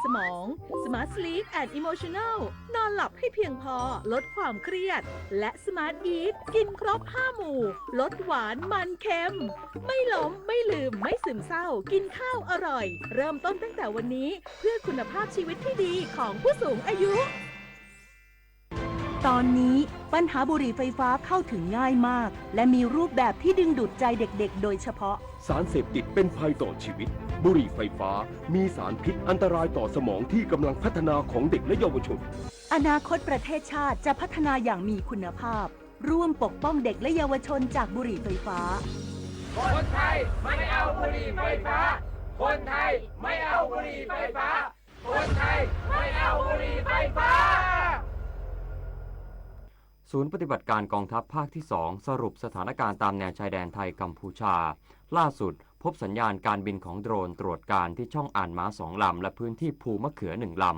สมอง Smart Sleep and Emotional นอนหลับให้เพียงพอ ลดความเครียด และ Smart Eat กินครบ ห้า หมู่ ลดหวานมันเค็ม ไม่ล้ม ไม่ลืม ไม่ซึมเศร้า กินข้าวอร่อย เริ่มต้นตั้งแต่วันนี้ เพื่อคุณภาพชีวิตที่ดีของผู้สูงอายุ ตอนนี้ปัญหาบุหรี่ไฟฟ้าเข้าถึงง่ายมาก และมีรูปแบบที่ดึงดูดใจเด็กๆ โดยเฉพาะ สารเสพติดเป็นภัยต่อชีวิต บุหรี่ไฟฟ้ามีสารพิษอันตรายต่อสมองที่กำลังพัฒนาของเด็กและเยาวชน อนาคตประเทศชาติจะพัฒนาอย่างมีคุณภาพ ร่วมปกป้องเด็กและเยาวชนจากบุหรี่ไฟฟ้า คนไทยไม่เอาบุหรี่ไฟฟ้า คนไทยไม่เอาบุหรี่ไฟฟ้า คนไทยไม่เอาบุหรี่ไฟฟ้า ศูนย์ปฏิบัติการกองทัพภาคที่สอง สรุปสถานการณ์ตามแนวชายแดนไทยกัมพูชา ล่าสุดพบสัญญาณการบินของโดรนตรวจการที่ช่องอ่านม้าสองลำ และพื้นที่ภูมะเขือหนึ่งลำ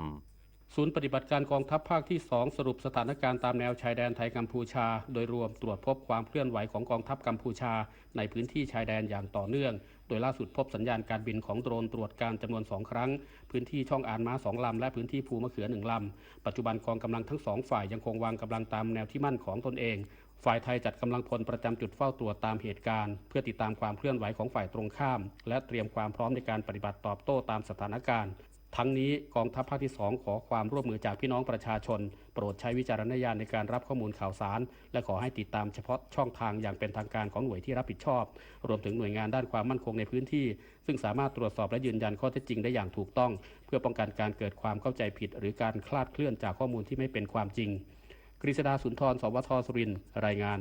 ศูนย์ปฏิบัติการกองทัพภาคที่สอง สรุปสถานการณ์ตามแนวชายแดนไทยกัมพูชา โดยรวมตรวจพบความเคลื่อนไหวของกองทัพกัมพูชา ในพื้นที่ชายแดนอย่างต่อเนื่อง โดยล่าสุดพบสัญญาณการบินของโดรนตรวจการจำนวนสองครั้ง พื้นที่ช่องอ่านม้าสองลำ และพื้นที่ภูมะเขือหนึ่งลำ ปัจจุบันกองกำลังทั้งสองฝ่ายยังคงวางกำลังตามแนวที่มั่นของตนเอง ฝ่ายไทยจัดกำลังพลประจำจุดเฝ้าตรวจตามเหตุการณ์ เพื่อติดตามความเคลื่อนไหวของฝ่ายตรงข้าม และเตรียมความพร้อมในการปฏิบัติตอบโต้ตามสถานการณ์ ทั้งนี้กองทัพภาคที่สองขอความร่วมมือจากพี่น้องประชาชน โปรดใช้วิจารณญาณในการรับข้อมูลข่าวสาร และขอให้ติดตามเฉพาะช่องทางอย่างเป็นทางการของหน่วยที่รับผิดชอบ รวมถึงหน่วยงานด้านความมั่นคงในพื้นที่ ซึ่งสามารถตรวจสอบและยืนยันข้อเท็จจริงได้อย่างถูกต้อง เพื่อป้องกันการเกิดความเข้าใจผิด หรือการคลาดเคลื่อนจากข้อมูลที่ไม่เป็นความจริง กฤษดา สุนทร สวท สุรินทร์ รายงาน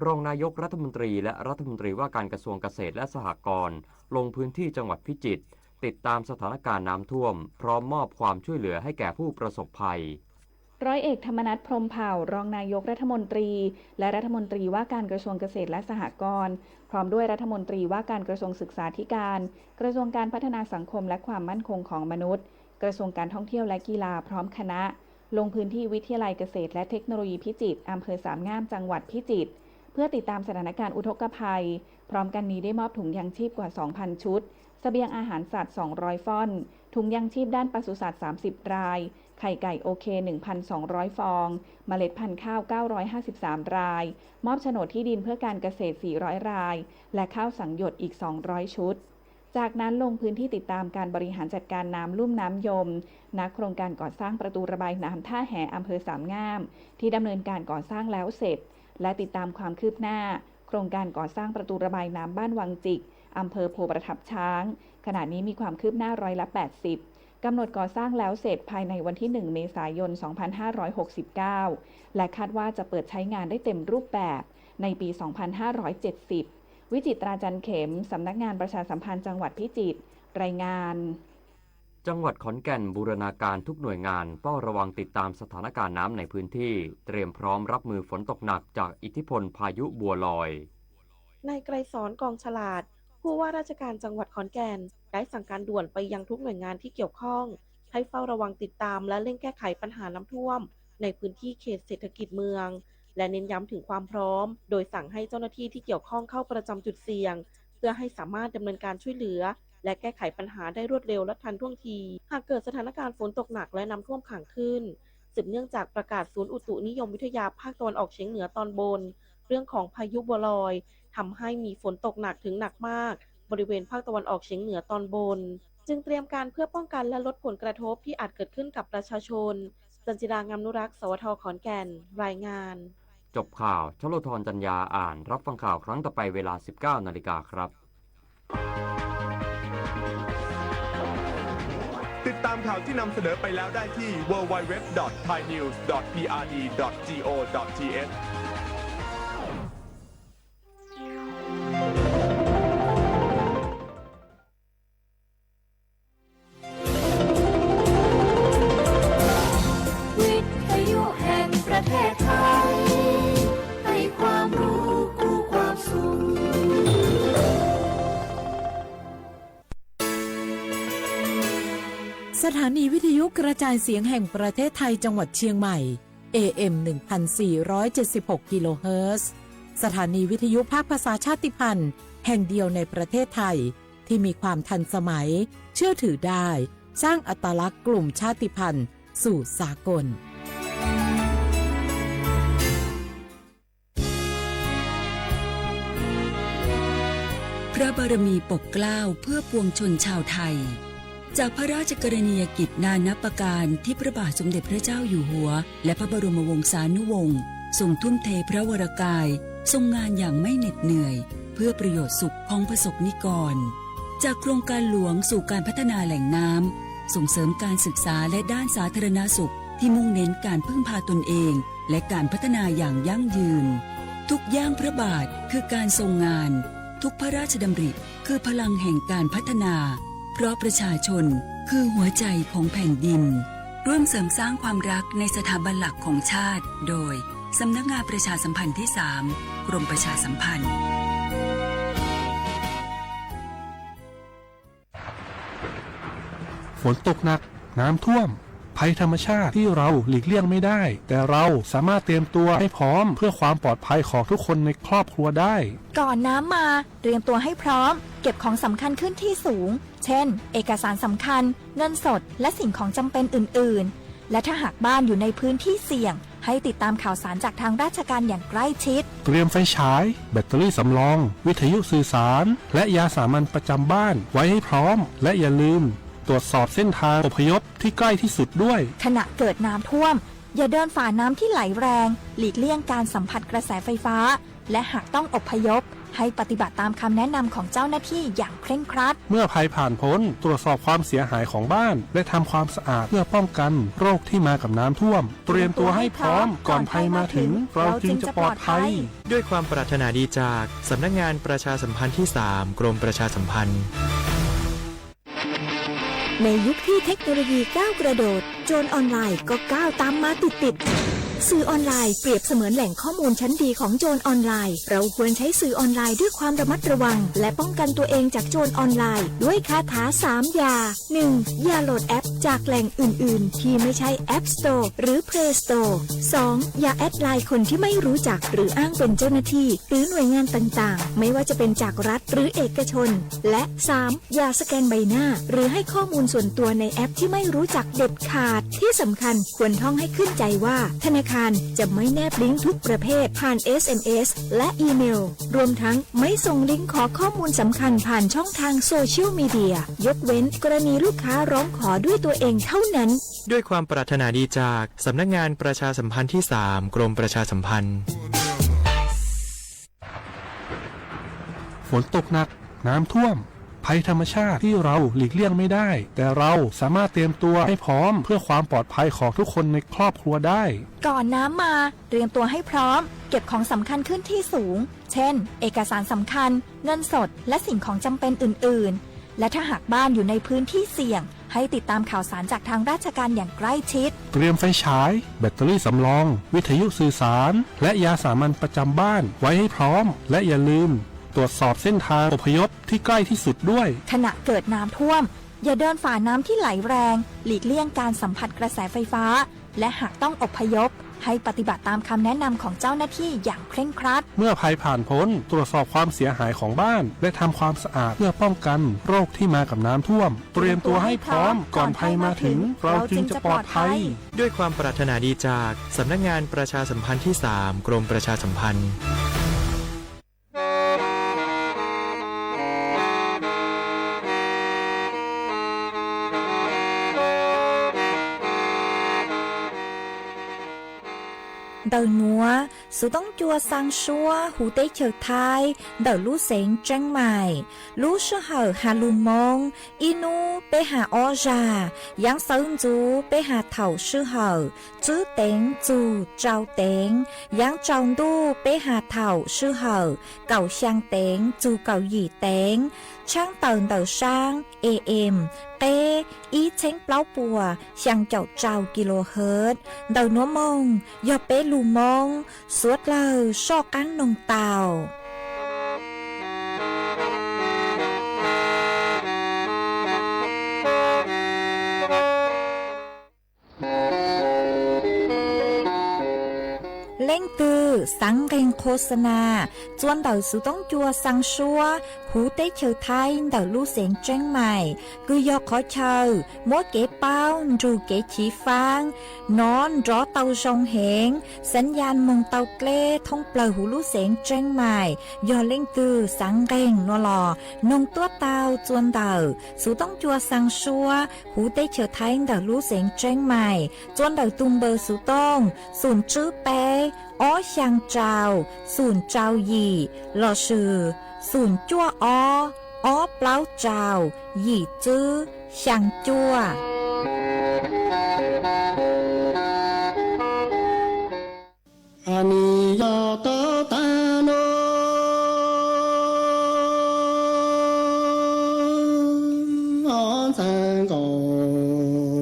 รองนายกรัฐมนตรีและรัฐมนตรีว่าการกระทรวงเกษตรและสหกรณ์ ลงพื้นที่จังหวัดพิจิตร ติดตามสถานการณ์น้ำท่วม พร้อมมอบความช่วยเหลือให้แก่ผู้ประสบภัย ร้อยเอก ธรรมนัส พรหมเผ่า รองนายกรัฐมนตรี และรัฐมนตรีว่าการกระทรวงเกษตรและสหกรณ์ พร้อมด้วยรัฐมนตรีว่าการกระทรวงศึกษาธิการ กระทรวงการพัฒนาสังคมและความมั่นคงของมนุษย์ กระทรวงการท่องเที่ยวและกีฬา พร้อมคณะ ลงพื้นที่วิทยาลัยเกษตรและเทคโนโลยีพิจิตร อำเภอสามงาม จังหวัดพิจิตร เพื่อติดตามสถานการณ์อุทกภัย พร้อมกันนี้ได้มอบถุงยังชีพกว่า สองพัน ชุด เสบียงอาหารสัตว์ สองร้อย ฟ่อน ถุงยังชีพด้านปศุสัตว์ สามสิบ ราย ไข่ไก่ โอเค หนึ่งพันสองร้อย ฟอง เมล็ดพันธุ์ข้าว เก้าร้อยห้าสิบสาม ราย มอบโฉนดที่ดินเพื่อการเกษตร สี่ร้อย ราย และข้าวสังหยดอีก สองร้อย ชุด จากนั้นลงพื้นที่ติดตามการบริหารจัดการน้ำลุ่มน้ำยม ณ โครงการก่อสร้างประตูระบายน้ำท่าแห อำเภอสามงาม ที่ดำเนินการก่อสร้างแล้วเสร็จ และติดตามความคืบหน้า โครงการก่อสร้างประตูระบายน้ำบ้านวังจิก อำเภอโพประทับช้าง ขณะนี้มีความคืบหน้าร้อยละ แปดสิบ กำหนดก่อสร้างแล้วเสร็จภายในวันที่ หนึ่ง เมษายน สองพันห้าร้อยหกสิบเก้า และคาดว่าจะเปิดใช้งานได้เต็มรูปแบบในปี สองพันห้าร้อยเจ็ดสิบ วิจิตรา จันเข็ม สำนักงานประชาสัมพันธ์จังหวัดพิจิตร รายงาน จังหวัดขอนแก่นบูรณาการทุกหน่วยงานเฝ้าระวังติดตามสถานการณ์น้ำในพื้นที่ เตรียมพร้อมรับมือฝนตกหนักจากอิทธิพลพายุบัวลอย นายไกรสร กองฉลาด ผู้ว่าราชการจังหวัดขอนแก่น ได้สั่งการด่วนไปยังทุกหน่วยงานที่เกี่ยวข้อง ให้เฝ้าระวังติดตามและเร่งแก้ไขปัญหาน้ำท่วม ในพื้นที่เขตเศรษฐกิจเมือง และเน้นย้ำถึงความพร้อม โดยสั่งให้เจ้าหน้าที่ที่เกี่ยวข้องเข้าประจำจุดเสี่ยง เพื่อให้สามารถดำเนินการช่วยเหลือ และแก้ไขปัญหาได้รวดเร็วและทันท่วงที หากเกิดสถานการณ์ฝนตกหนักและน้ำท่วมขังขึ้น สืบเนื่องจากประกาศศูนย์อุตุนิยมวิทยาภาคตะวันออกเฉียงเหนือตอนบน เรื่องของพายุบัวลอย ทำให้มีฝนตกหนักถึงหนักมาก บริเวณภาคตะวันออกเฉียงเหนือตอนบน จึงเตรียมการเพื่อป้องกันและลดผลกระทบที่อาจเกิดขึ้นกับประชาชน จันจิรางามนุรักษ์ สวท ขอนแก่น รายงาน จบข่าว ชโลธร จันยา อ่าน รับฟังข่าวครั้งต่อไปเวลา สิบเก้านาฬิกาครับ ติดตามข่าวที่นำเสนอไปแล้วได้ที่ ดับเบิลยู ดับเบิลยู ดับเบิลยู ดอท ไทยนิวส์ ดอท พีอาร์ดี ดอท จีโอ ดอท ทีเอช วิทยุแห่งประเทศไทย ให้ความรู้คู่ความสุข สถานีวิทยุกระจายเสียงแห่งประเทศไทยจังหวัดเชียงใหม่ เอ เอ็ม หนึ่งพันสี่ร้อยเจ็ดสิบหก กิโลเฮิรตซ์ สถานีวิทยุภาคภาษาชาติพันธุ์แห่งเดียวในประเทศไทย ที่มีความทันสมัย เชื่อถือได้ สร้างอัตลักษณ์กลุ่มชาติพันธุ์สู่สากล พระบารมีปกเกล้าเพื่อปวงชนชาวไทย จากพระราชกรณียกิจนานับประการที่พระบาทสมเด็จพระเจ้าอยู่หัว และพระบรมวงศานุวงศ์ ทรงทุ่มเทพระวรกาย ทรงงานอย่างไม่เหน็ดเหนื่อย เพื่อประโยชน์สุขของประสบนิกร จากโครงการหลวงสู่การพัฒนาแหล่งน้ำ ส่งเสริมการศึกษาและด้านสาธารณสุขที่มุ่งเน้นการพึ่งพาตนเอง และการพัฒนาอย่างยั่งยืน ทุกย่างพระบาทคือการทรงงาน ทุกพระราชดำริคือพลังแห่งการพัฒนา เพราะประชาชนคือหัวใจของแผ่นดิน ร่วมเสริมสร้างความรักในสถาบันหลักของชาติ โดย สำนักงานประชาสัมพันธ์ที่สาม กรมประชาสัมพันธ์ ฝนตกหนัก น้ำท่วม ภัยธรรมชาติที่เราหลีกเลี่ยงไม่ได้ แต่เราสามารถเตรียมตัวให้พร้อมเพื่อความปลอดภัยของทุกคนในครอบครัวได้ ก่อนน้ำมา เตรียมตัวให้พร้อม เก็บของสำคัญขึ้นที่สูง เช่น เอกสารสำคัญ เงินสด และสิ่งของจำเป็นอื่นๆ และถ้าหากบ้านอยู่ในพื้นที่เสี่ยง ให้ติดตามข่าวสารจากทางราชการอย่างใกล้ชิด เตรียมไฟฉาย แบตเตอรี่สำรอง วิทยุสื่อสาร และยาสามัญประจำบ้านไว้ให้พร้อม และอย่าลืม ตรวจสอบเส้นทางอพยพที่ใกล้ที่สุดด้วย ขณะเกิดน้ำท่วม อย่าเดินฝ่าน้ำที่ไหลแรง หลีกเลี่ยงการสัมผัสกระแสไฟฟ้า และหากต้องอพยพ ให้ปฏิบัติตามคำแนะนำของเจ้าหน้าที่อย่างเคร่งครัด เมื่อภัยผ่านพ้น ตรวจสอบความเสียหายของบ้าน และทำความสะอาดเพื่อป้องกันโรคที่มากับน้ำท่วม เตรียมตัวให้พร้อมก่อนภัยมาถึง เราจึงจะปลอดภัย ด้วยความปรารถนาดีจากสำนักงานประชาสัมพันธ์ที่สาม กรมประชาสัมพันธ์ ในยุคที่เทคโนโลยีก้าวกระโดด โจรออนไลน์ก็ก้าวตามมาติดๆ สื่อออนไลน์เปรียบเสมือนแหล่งข้อมูลชั้นดีของโจรออนไลน์ เราควรใช้สื่อออนไลน์ด้วยความระมัดระวัง และป้องกันตัวเองจากโจรออนไลน์ ด้วยคาถาสามอย่า หนึ่ง อย่าโหลดแอปจากแหล่งอื่นๆ ที่ไม่ใช่ App Store หรือ Play Store สอง อย่าแอดไลน์คนที่ไม่รู้จัก หรืออ้างเป็นเจ้าหน้าที่ หรือหน่วยงานต่างๆ ไม่ว่าจะเป็นจากรัฐหรือเอกชน และ สาม อย่าสแกนใบหน้า หรือให้ข้อมูลส่วนตัวในแอปที่ไม่รู้จักเด็ดขาด ที่สำคัญควรท่องให้ขึ้นใจว่า ธนาคารจะไม่แนบลิงก์ทุกประเภทผ่าน เอสเอ็มเอส และอีเมล รวมทั้งไม่ส่งลิงก์ขอข้อมูลสำคัญผ่านช่องทางโซเชียลมีเดีย ยกเว้นกรณีลูกค้าร้องขอด้วยตัวเองเท่านั้น ด้วยความปรารถนาดีจากสำนักงานประชาสัมพันธ์ที่สาม กรมประชาสัมพันธ์ ฝนตกหนัก น้ำท่วม ภัยธรรมชาติที่เราหลีกเลี่ยงไม่ได้ แต่เราสามารถเตรียมตัวให้พร้อมเพื่อความปลอดภัยของทุกคนในครอบครัวได้ ก่อนน้ำมา เตรียมตัวให้พร้อม เก็บของสำคัญขึ้นที่สูง เช่น เอกสารสำคัญ เงินสด และสิ่งของจำเป็นอื่นๆ และถ้าหากบ้านอยู่ในพื้นที่เสี่ยง ให้ติดตามข่าวสารจากทางราชการอย่างใกล้ชิด เตรียมไฟฉาย แบตเตอรี่สำรอง วิทยุสื่อสาร และยาสามัญประจำบ้านไว้ให้พร้อม และอย่าลืม ตรวจสอบเส้นทางอพยพที่ใกล้ที่สุดด้วย ขณะเกิดน้ำท่วม อย่าเดินฝ่าน้ำที่ไหลแรง หลีกเลี่ยงการสัมผัสกระแสไฟฟ้า และหากต้องอพยพ ให้ปฏิบัติตามคำแนะนำของเจ้าหน้าที่อย่างเคร่งครัด เมื่อภัยผ่านพ้น ตรวจสอบความเสียหายของบ้าน และทำความสะอาดเพื่อป้องกันโรคที่มากับน้ำท่วม เตรียมตัวให้พร้อมก่อนภัยมาถึง เราจึงจะปลอดภัย ด้วยความปรารถนาดีจากสำนักงานประชาสัมพันธ์ที่สาม กรมประชาสัมพันธ์ Ntawm nuav, xuv toob cua xaa suab huv teb chaws Thaib ntawm lub xeev Tseeb Maim. Lub sij hawm has lug Moob, ib nub peb has ob zag, yaav xawv ntxuv peb has thaum sij hawm tswb teev txug tsau teev, yaav tsaus ntuj peb has thaum sij hawm kaum xyaa teev txug kaum yim teev. Tshaab tawm ntawm saab A M, qeb ib txheeb plaub puas xyaa caum rau kilohertz. Ntawm nuav moog yog peb lug Moob, suav dlawg soj qaab noog tau. Leej twg xaav nqee qhua xa na txua ntawm xuv toob cua xaa suab huv teb chaws Thaib ntawm lub xeev Tseeb Mais, kws yog qhov chaw muab kev paub nrug kev chiv faab nov nrov tau zoo heev, xav yaj moog tau dleb thoob plawg huv lub xeev Tseeb Mais. Yog leej twg xaav nqeeg no los noog tuab taug txua ntawm xuv toob cua xaa suab huv teb chaws Thaib ntawm lub xeev Tseeb Mais, txua ntawm tug npawb xuv toob xoom tswb peb, ob xyaa rau, xoom rau yim, lossis xoom cuaj ob, ob plaub rau, yim tswb, xyaa cuaj. Nim yog tau taag nuav ntxhais nkaus,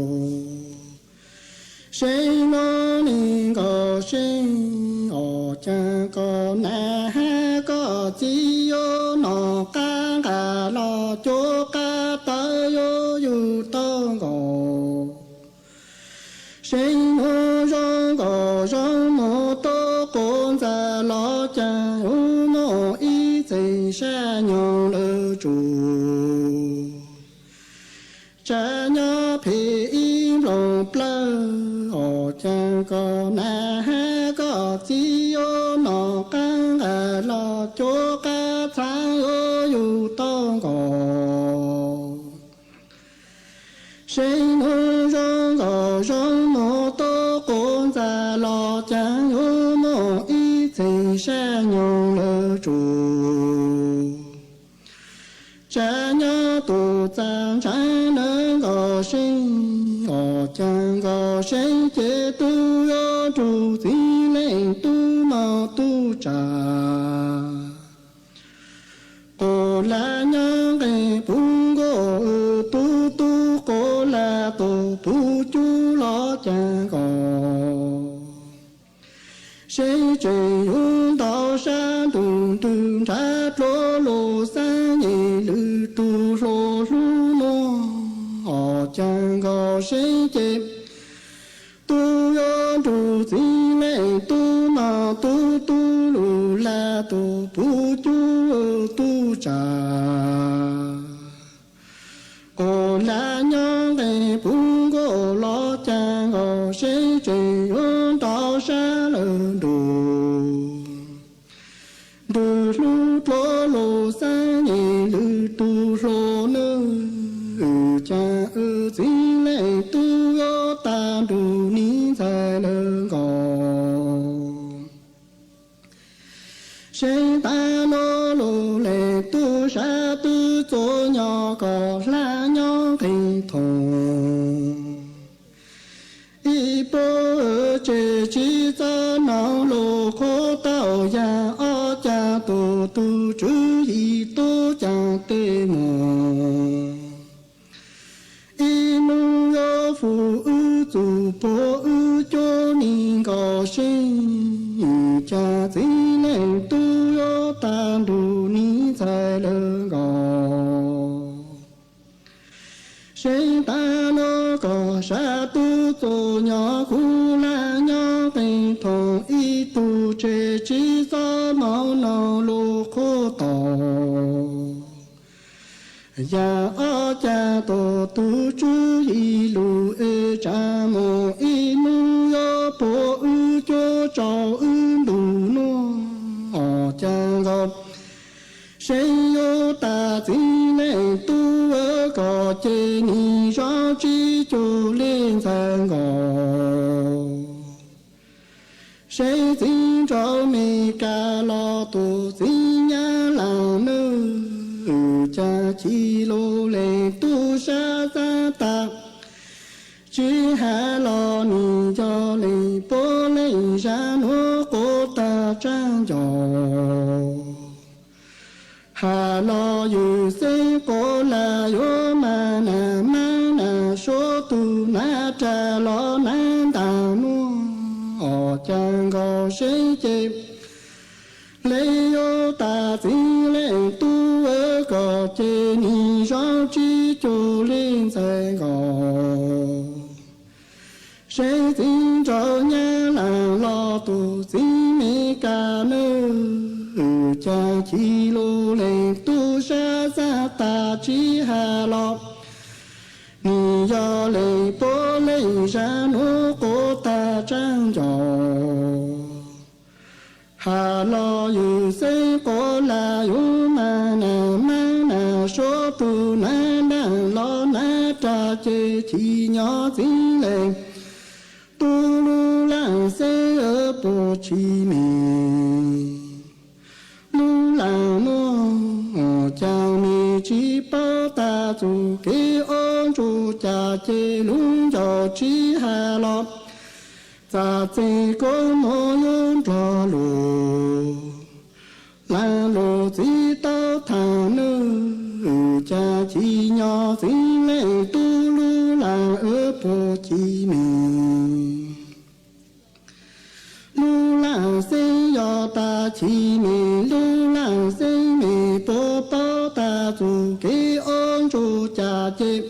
seeb nuav nim nkaus seeb, ob caag koj nam hab koj txiv yuav noj qaab nqaj los cuab qaab tawv yuav yug tau nkaus. Seeb nuav zoo nkaus zoo moog tuab quav ntxag los caag yuav moog ib txheej sab nyoog lawm tsuj. Tsav nyob phem ib nplooj plawg, ob caag koj nam hab koj txiv yuav noj qaab nqaj los cuab qaab txhaav yuav yug tau nkaus. Seeb nuav zoo nkaus zoo moog tuab quav ntxag los caag yuav moog ib txheej sab nyoog lawm tsuj. Tsav nyob tug txaj ntshav nawb nkaus seeb, ob caag nkaus seeb ces tug yuav nrug txiv leej tub moog tub tsav. Quas lag nyob nqe puv nkuaj tub, tub quas lag tug puv cub los caag nkaus. Seeb tseem yuav ntau sab ntug ntwg nrhav dluav lug xaab nyem lwm tug hluas hlub nuav, ob caag nkaus seeb ces tug yuav nrug txiv leej tub moog tub, tub lug lag tug puv cub tub tsav. Quas lag nyob nqe puv nkuaj los caag nkaus seeb tseem yuav ntau sab lawm nrug ntwg hlub dluav lug xaab nyem lwm tug hluas nuav, wb caag wb txiv leej tub yuav tag nrug niv ntxhais lawm nkaus. Seeb taag nuav lug leej tub sab twb txuas nyob kom hlab nyob nqe thoom. Ib puab tseg tsi txawb noog lug qhuav tau yaag, ob caag tug tug tswv yim tub caag tej moog. Ib nub yuav fum wb txug puag wb cuab nim nkaus seeb, caag txiv leej tub yuav tag nrug niv ntxhais lawm nkaus. Seeb taag nuav koj sab tub txuas nyob kuv lag nyob qeeg thoom, ib tug tseg tsi txawb moog noog lug qhuav tau yaag, ob caag tug tug tswv yim lug es tsaam moog, ib nub yuav puag wb cuab tsau wb ntug nuav, ob caag nkaus seeb yuav tag txiv leej tub, koj ces nim zov tsib caug leej ntxhais nkaus. Seeb txiv nraug Mes Kas los tug txiv Nyab Laaj nawb, caag chim lug leej tub sab xaab tag, tsi has los nim yog leej puab leej zag nuav quas tag tsaab ncaus. Has los ywj xeeb quas lag yuav mas nam maab nam suav tug, nam rag los nam ntaag nuav, ob caag nkaus seeb ces le yuav tag txiv leej tub, koj ces nim zov tsib caug leej ntxhais nkaus. Seeb txiv nraug Nyab Laaj los tug txiv Mes Kas nawb, caag chim lug leej tub sab tas tsis hais los, nim yog leej pab leej zaj hnub qub tag tsav ncauj. Has los yus xeeb quav lam yus mas nas mas nas suab tus nas nas los nas ras ces chim nyob txwv leej. Tus lub laj xeeb puas tsis me, lub laj muag cas me tsis paub tas txuj kev ob ntsuj cas ces lub ncauj tsis hais los, txaj txeeg koob hmoov yuav nrog luag. Laj luag txiv tau tham nws, cas chim nyob txwv leej tus lub laj puas tsis me. Lub laj xeeb yog tas chim me, lub laj xeeb me puas paub tas txuj kev ob ntsuj cas ces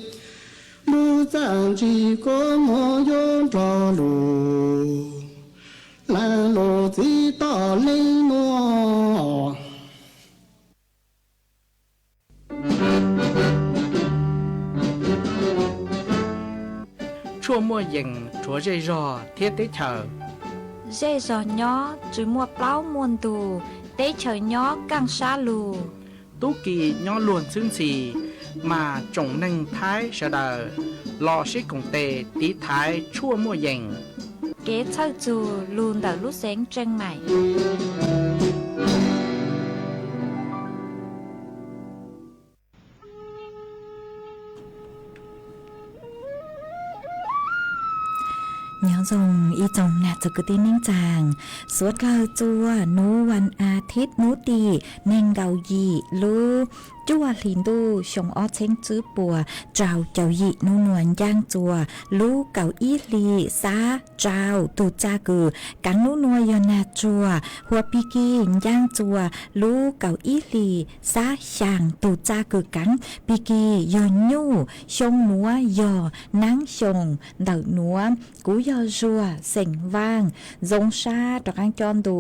lub txaj txeeg koob hmoov yuav nrog luag. Laj luag txiv tau leej nuav. Tshuaj muaj yees rhuav zej zog thiab teb chaws. Zej zog nyob tsis muaj plaub muaj ntug, teb chaws nyob kaaj sab lug. Tub ki nyob luag ntxhwb ntxhi, mas tsoom neeg Thaib sawv daws los sib koom tes tiv thaiv tshuaj muaj yees. Kev txhawj txug lug ntawm lub xeev Tseej Maim. Nyob zoo ib tsoom nam txiv kwv tij neej tsaa, suav dlawg txua nuav vas as thiv nub tim neeg nkaum yim lub cuaj hli ntuj xyoo ob txheeb tswb puas rau caum yim nub nuav ncaaj txua lub kaum ib hli xab rau tug txaj kws kaav nub nuav yog nag tsuag huab pig kig ncaaj txua lub kaum ib hli xab xyaa tug txaj kws kaav pig kig yog nyuj xyoo nuav yog naab xyoo ntawm nuav. Kuv yog Zuag xeem Vaaj, zoo sab rov qaab coj ntu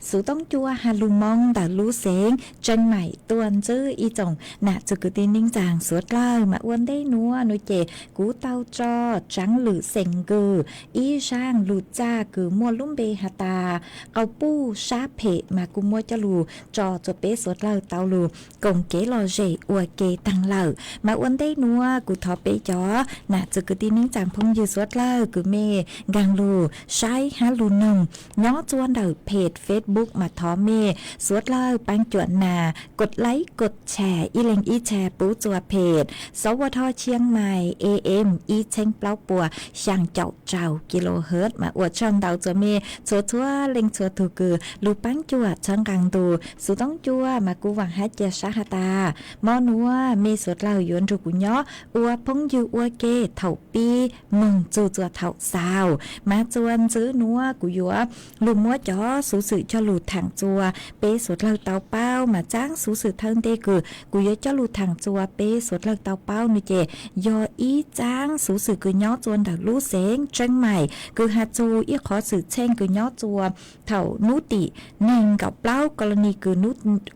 xuv toob cua has lug Moob ntawm lub xeev Tseej Maim tuaj ntsib ib tsoom nam txiv kwv tij neej tsaa suav dlawg. Mas ua ntej nuav nuav ces kuv tau tso tsaav lwm xeem Nkws ib zaaj lug txaj kws muaj lub npe has tas qau puj sab phem mas kuv muab coj lug tso txua peb suav dlawg tau lug koom kev lom zem ua ke taag lawm. Mas ua ntej nuav kuv thov peb cov nam txiv kwv tij neej tsaa phooj ywg suav dlawg kws mej nkaag lug saib hab lug noog nyob txua ntawm phem Facebook mas thov mej suav dlawg paab cuam nas kod laib kod tshas ib leeg ib tshas pub txua phem sov ua dho Chiang Mai A M ib txheeb plaub puas xyaa caum rau kilohertz. Mas ua tsaug ntau txua mej txhua txhua leej txhua tug kws lug paab cuam txhawb nqaa ntu xuv toob cua mas kuv vaam hab cia sab has tas mo nuav mej suav dlawg yuav nrug kuv nyob ua phooj ywg ua ke thaum pib moog txug txua thaum xaus. Mas txua ntxiv nuav kuv yuav lug muab cov xuv xwm coj lug thaam txua peb suav dlawg tau paub. Mas txaab xuv xwm thawj ntej kws kuv yuav coj lug thaam txua peb suav dlawg tau paub nuav ces yog ib txaab xuv xwm kws nyob txua ntawm lub xeev Tseeb Maim kws has txug ib qhov xwm txheej kws nyob txua thaum nub tim neeg nkaum plaub, colony kws,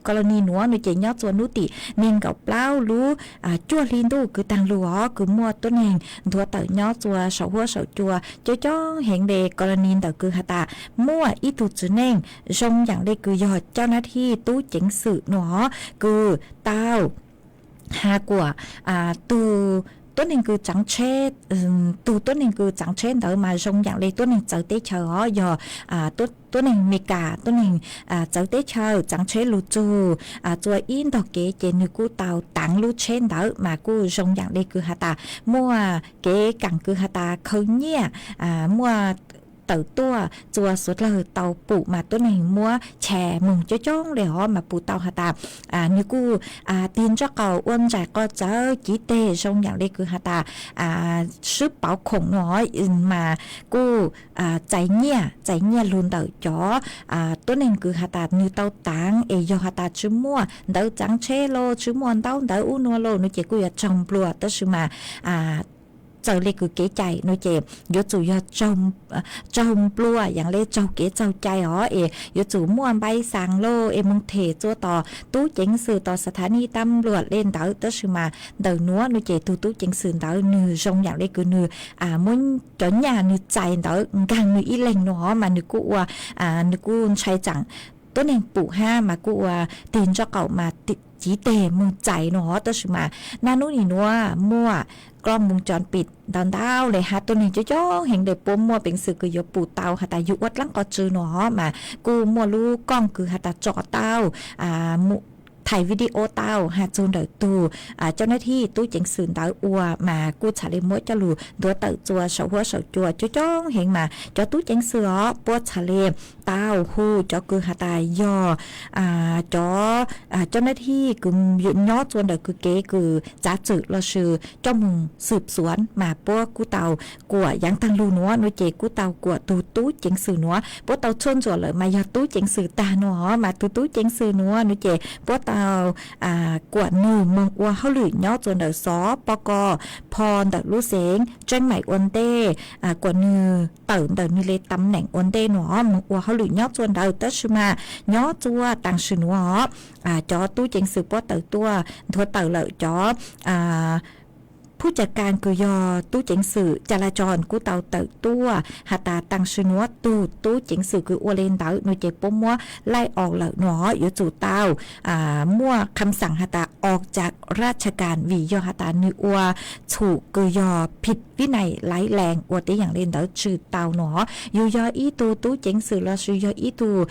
colony nuav nuav ces nyob txua nub tim neeg nkaum plaub lub cuaj hli ntuj kws taag lug os, kws muaj tuab neeg nthuav tawm nyob txua saum huab saum cua coob coob heev le. Colony ntawm kws has tas muaj ib tug txiv neej zoo yaam le kws yog caj nab thij tub ceev xwm nuav os, kws tau has kuas tug tuab neeg kws tsaav tsheb, tug tuab neeg kws tsaav tsheb ntawd mas zoo yaam le tuab neeg txawv teb chaws os, yog tuab neeg Meskas, tuab neeg txawv teb chaws tsaav tsheb lug txug txua ib ntog kev ces nwg kuj tau taav lub tsheb ntawd mas kuj zoo yaam le kws has tas muaj kev kaam kws has tas khaws nyiaj, muaj tawm tuaj txua suav dlawg tau pum mas tuab neeg muab chais moog coob coob le os mas pum tau has tas nwg kuj tig ntsaj qaum ua ntsais qo txawv civ teg zoo yaam le kws has tas swb pauv khoom nuav os mas kuj txais nyiaj, txais nyiaj lug ntawm cov tuab neeg kws has tas nwg tau taav es yog has tas tsi muaj ntawv tsaav tsheb los tsi muaj ntaub ntawv ub nuav los nuav ces kuj yuav tsaug nplua tab sis mas txawm le kws kev cai no ces yuav tsum yog tsaug nplua yam le tsaug kev txaug cai os, es yuav tsum muaj npai xaas lauj es moog them txua tom tub ceev xwm tom xav thav nij tab luam le ntawd. Tab sis mas ntawm nuav no ces tug tub ceev xwm ntawd nwg zoo yam le kws nwg muab cov nyaj nwg txais ntawd nkaag nwg ib leeg no hov mas nwg kuj ua, nwg kuj ntshai tsaam tuab neeg pum hab mas kuj ua tig ntsoj qaum mas civ teg moog txais no hov. Tab sis mas naj nub nim nuav muaj klo moos cov pim ntau ntau le hab tuab neeg coob coob heev le puab muaj peev xwm kws yuav pum tau has tas yug ua dlaab qhov tsw no hov mas kuj muaj lub kooj kws has tas tso tau thaim video tau has txug ntawm tug coj nab thij tub ceev xwm ntawd ua mas kuj txhad le muab coj lug nthuav tawm txua saum huab saum cua coob coob heev mas cov tub ceev xwm os puab txhad le tau hu cov kws has tas yog cov coj nab thij kws nyob txua ntawm kws kev kws txav txwm lossis coj moog xwm xuav mas puab kuj tau kuam yaav taag lug nuav no ces kuj tau kuam tug tub ceev xwm nuav puab tau txhua ntsuam lawm mas yog tub ceev xwm tag no hov mas tug tub ceev xwm nuav no ces puab tau kuam nwg moog ua hauj lwm nyob txua ntawm xov poj koj pho ntawm lub xeev tseeb maim ua ntej, kuam nwg tawm ntawm nwg le tam neem ua ntej no moog ua hauj lwm nyob txua ntawd. Tab sis mas nyob txua taam sim nuav hov cov tub ceev xwm puab tawm tuaj nthuav tawm lawm cov phub ca kas kws yog tub ceev xwm ca la tso kuj tau tawm tuaj has tas taam sim nuav tug tub ceev xwm kws ua le ntawd no ces puab muab laij aus lawm no yuav tsum tau muaj kham xaam has tas ua ca raj cha kas vim yog has tas nwg ua txhum kws yog phim vib nais laiv lees ua teb yaam le ntawd tsi tau no. Yug yog ib tug tub ceev xwm lossis yog ib tug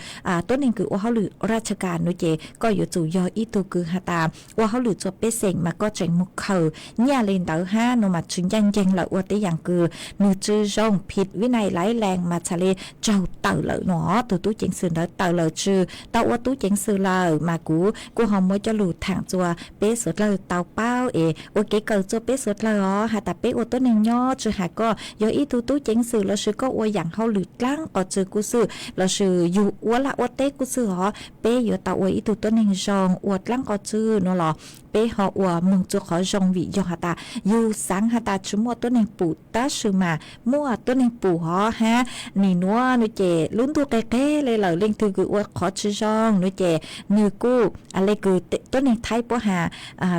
tuab neeg kws ua hauj lwm raj cha kas no ces koj yuav tsum yog ib tug kws has tas ua hauj lwm txua pej xeem mas koj tseem moog khaws nyaj le ntawd hab no mas tsi ncaj nceeg lawm ua teb yaam kws nwg tsi zoo phim vib nais laiv lees mas txhad le tsaug tawm lawm no. Tug tub ceev xwm ntawd tawm lawm tsi tau ua tub ceev xwm lawm mas kuv kuj ho muab coj lug thaam txua peb suav dlawg tau paub es ua kev kawm txua peb suav dlawg os has tas peb ua tuab neeg nyob tsi has koj yog ib tug tub ceev xwm lossis koj ua yaam hauj lwm dlaab qhov tsw kuj xwb lossis yug ua laj ua teb kuj xwb hov peb yuav tau ua ib tug tuab neeg zoo ua dlaab qhov tsw no los peb ho ua moog txua qhov zoo vim yog has tas yug xaav has tas tsi muaj tuab neeg pum tab sis mas muaj tuab neeg pum hov hab nim nuav no ces lub ntuj qeg qeg le lawm leej twg kws ua qhov tsi zoo no ces nwg kuj le kws tuab neeg thaib puab has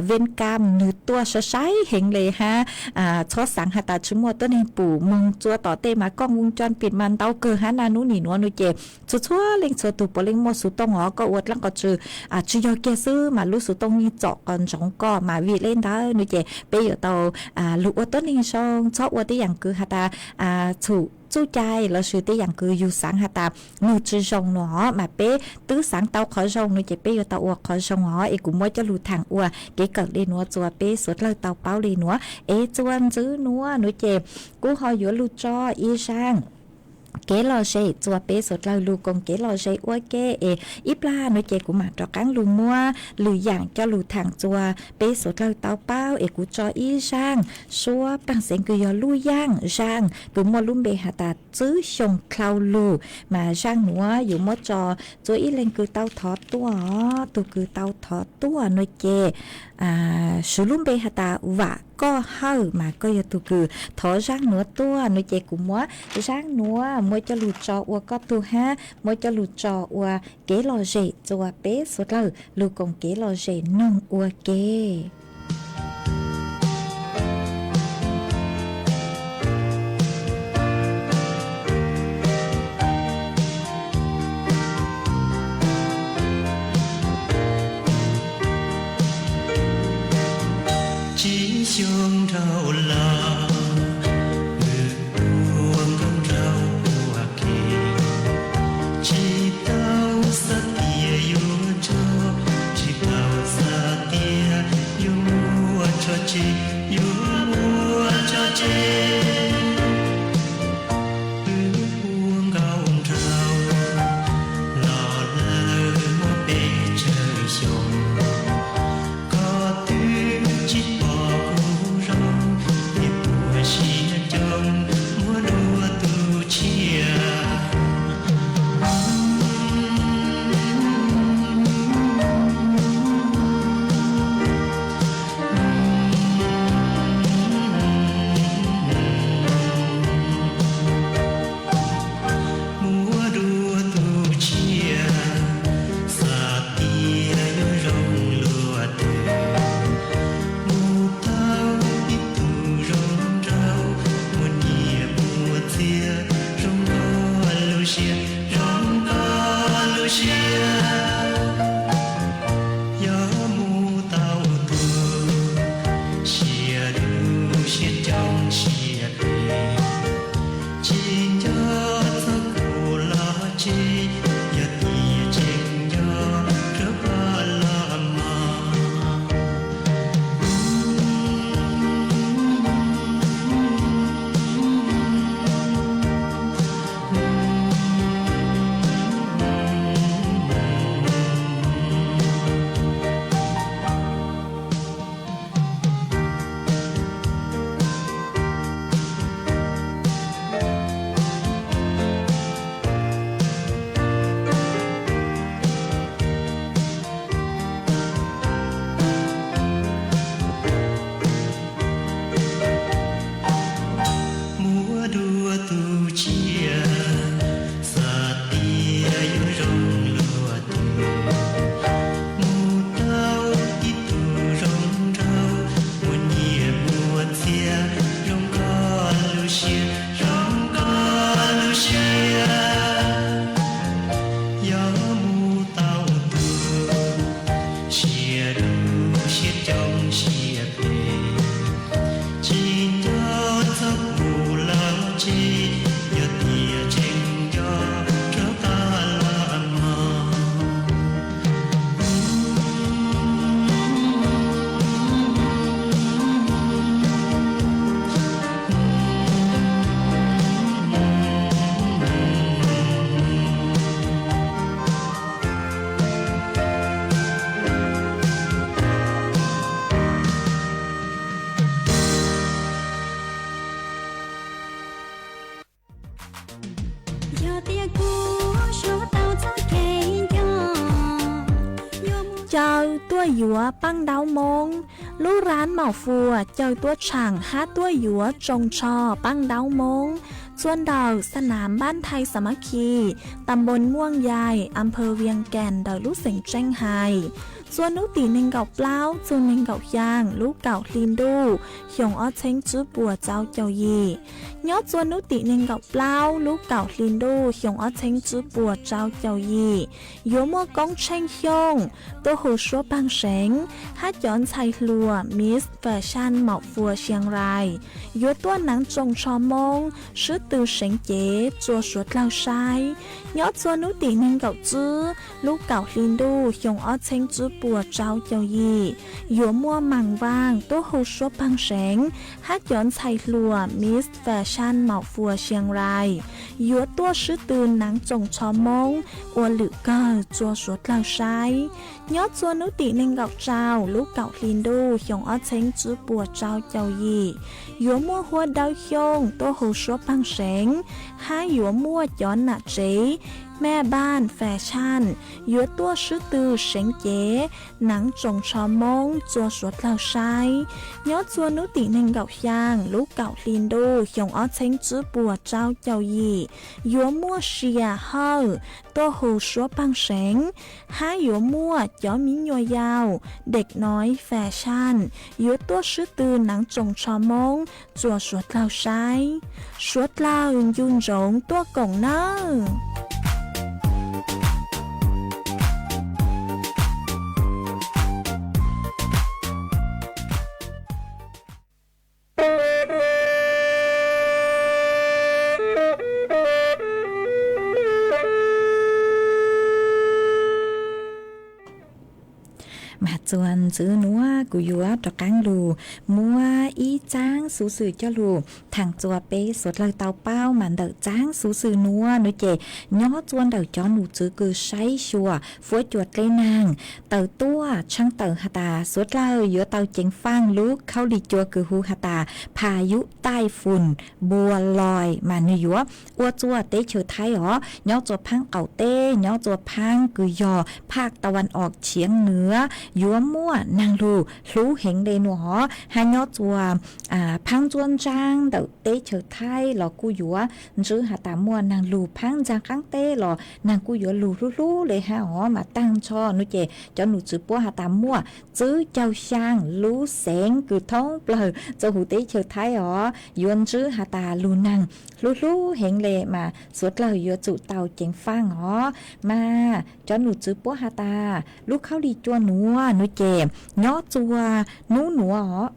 ven kam nwg tuaj sai sai heev le hab txhob xaav has tas tsi muaj tuab neeg pum moog txua tom tej mas kooj voos coj pim mas ntau kawg hab naj nub nim nuav no ces txhua txhua leej txhua tug puav leej muaj xuv tooj hov koj ua dlaab qhov tsw tsi yog kiag xwb mas lub xuv tooj yeej txom qhov ntsoov koj mas vim le ntawd no ces peb yuav tau lug ua tuab neeg zoo txhob ua tej yaam kws has tas txhum txuj cai lossis tej yaam kws yug xaav has tas nwg tsi zoo no hov mas peb twb xaav tau qhov zoo no ces peb yuav tau ua qhov zoo hov es kuv muab coj lug thaam ua kev kawm le nuav txua peb suav dlawg tau paub le nuav es txua ntxiv nuav no ces kuv ho yuav lug tso ib zaaj kev lom zem txua peb suav dlawg lug koom kev lom zem ua ke es ib plag no ces kuv mam rov qaab lug muab lwm yaam coj lug thaam txua peb suav dlawg tau paub es kuv tso ib zaaj suab paj xeev kws yog lub yaaj zaaj kws muaj lub npe has tas Txwb Xyooj dlhau lug mas zaaj nuav yuav muab tso txua ib leeg kws tau thov tuaj os. Tug kws tau thov tuaj no ces swv lub npe has tas Vam Koj Hawj mas koj yog tug kws thov zaaj nuav tuaj no ces kuv muab zaaj nuav muab coj lug tso ua koj tug hab muab coj lug tso ua kev lom zem txua peb suav dlawg lug koom kev lom zem noog ua ke. Tsis xyoo dhau los, wb ua nkauj nraug ua ke, tsis tau xav tias yuav tso, tsis tau xav tias yuav Tsis yog tias tseem nco rov qab los mog. Yog tias kuv suav tau txoj kev nco, caw tuaj yuav paj ntaub moob. Lub rab Maum Fuas caw tuaj tshaam hab tuaj yuav tsoos tsho paj ntaub moob. Txua ntawm xab nam npab Nthai Xas Mab Khis, tam npoos Muaj Yais, a phawv Vias Kas ntawm lub xeev Tseej Hais. Txua hnub tim nees nkaum plaub txug nees nkaum xyaa lub kaum hli ntuj xyoo ob txheeb tswb puas rau caum yim. Nyob txua hnub tim nees nkaum plaub lub kaum hli ntuj xyoo ob txheeb tswb puas rau caum yim, yuav muaj Koob Tsheej Xyooj tuaj hu suab paag seev hab cov ntxhais hluas Miss Fashion Maum Fuas Siang Rais yuav tuaj naav tsoos tsho moob, swb tw seev cev rua suav dlawg saib. Nyob txua hnub tim nees nkaum tswb lub kaum hli ntuj xyoo ob txheeb tswb puas rau caum yim, yuav muaj Maam Vaaj tuaj hu suab paag seev hab cov ntxhais hluas Miss Fashion Maum Fuas Siang Rais yuav tuaj swb tw naav tsoos tsho moob ua lwm kawg rua suav dlawg saib. Nyob txua hnub tim nees nkaum rau lub kaum hli ntuj xyoo ob txheeb tswb puas rau caum yim, yuav muaj Huab Dawb Xyooj tuaj hu suab paag seev hab yuav muaj cov nam tsev Mej Npaaj Fashion yuav tuaj swb tw seev cev naav tsoos tsho moob rua suav dlawg saib. Nyob txua hnub tim nees nkaum xyaa lub kaum hli ntuj xyoo ob txheeb tswb puas rau caum yim, yuav muaj Sia Hawj tuaj hu suab paag seev hab yuav muaj cov miv nyuas yaus Dej Noiv Fashion yuav tuaj swb tw naav tsoos tsho moob rua suav dlawg saib. Suav dlawg ncu ntsoov tuaj koom nawb. Mas txuas ntxiv nuav kuv yuav rov qaab lug muab ib txaab xuv xwm coj lug thaam txuas peb suav dlawg tau paub. Mas ntawm txaab xuv xwm nuav nuav ces nyob txua ntawm cov num tswv kws saib xyuas fuab cua dleb naag tawm tuaj tshaab tawm has tas suav dlawg yuav tau ceev faaj lub khaub lig cua kws hu has tas Phas Yub Taij Fun Npua Lois mas nwg yuav ua txuas teb chaws Thaib os, nyob txua phaab qaum teb, nyob txua phaab kws yog phaj ta vas os tshiav nwv yuav muaj naag lug hlub heev le nuav os, hab nyob txua phaab ntsuab ntsaab ntawm teb chaws Thaib los kuj yuav ntswb has tas muaj naag lug, phaab ntxaag qaab teb los naag kuj yuav lug hlub hlub le hab os. Mas taag nrho nuav ces cov num tswv puab has tas muaj tsib caug xyaa lub xeev kws thoob plawg txua huv teb chaws Thaib os yuav ntswb has tas lug naag hlub hlub heev le mas suav dlawg yuav tsum tau ceev faaj os. Mas cov num tswv puab has tas lub khaub lig cua nuav nuav ces nyob txua nub nuav,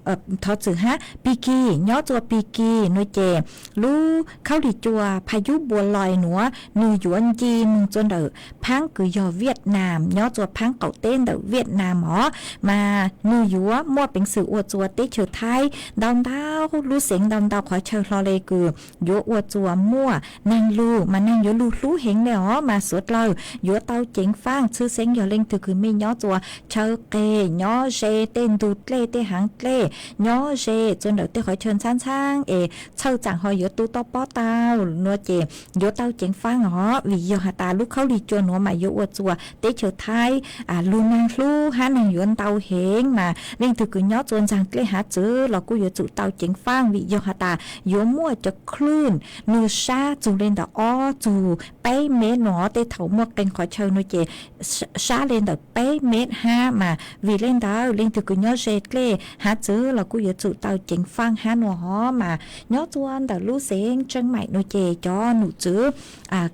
thov txwm hab, Pig Kig, nyob txua Pig Kig nuav ces lub khaub lig cua Phas Yub Npua Lois nuav nwg yuav nce moog txua ntawm phaab kws yog Viaj Nam, nyob txua phaab qaum teb ntawm Viaj Nam os, mas nwg yuav muaj peev xwm ua txua teb chaws Thaib ntau ntau lub xeev ntau ntau qhov chaw hlo le kws yuav ua txua muaj naag lug mas naag yuav lug hlub heev le os. Mas suav dlawg yuav tau ceev faaj tshwj xeeb yog leej twg kws mej nyob txua chaw qes, nyob ze tej ntug dlej tej haav dlej, nyob ze txua ntawm tej qhov chaw ntxhaab ntxhaab es txhawj txaam ho yuav tu toj pob tau nuav ces yuav tau ceev faaj os, vim yog has tas lub khaub lig cua nuav mas yuav ua txua teb chaws Thaib lug naag hlub hab naag yuav ntau heev. Mas leej twg kws nyob txua ntxaag dlej haav txwv los kuj yuav tsum tau ceev faaj vim yog has tas yuav muaj cov klwj nwg sab txug le ntawm ob txug peb mev nuav, tej thaum muaj qee qhov chaw nuav ces sab le ntawm peb mev hab. Mas vim le ntawd leej twg kws nyob ze dlej haav txwv los kuj yuav tsum tau ceev faaj hab nuav os. Mas Nyob txua ntawm lub xeev Tseeb Maim no ces cov num txwv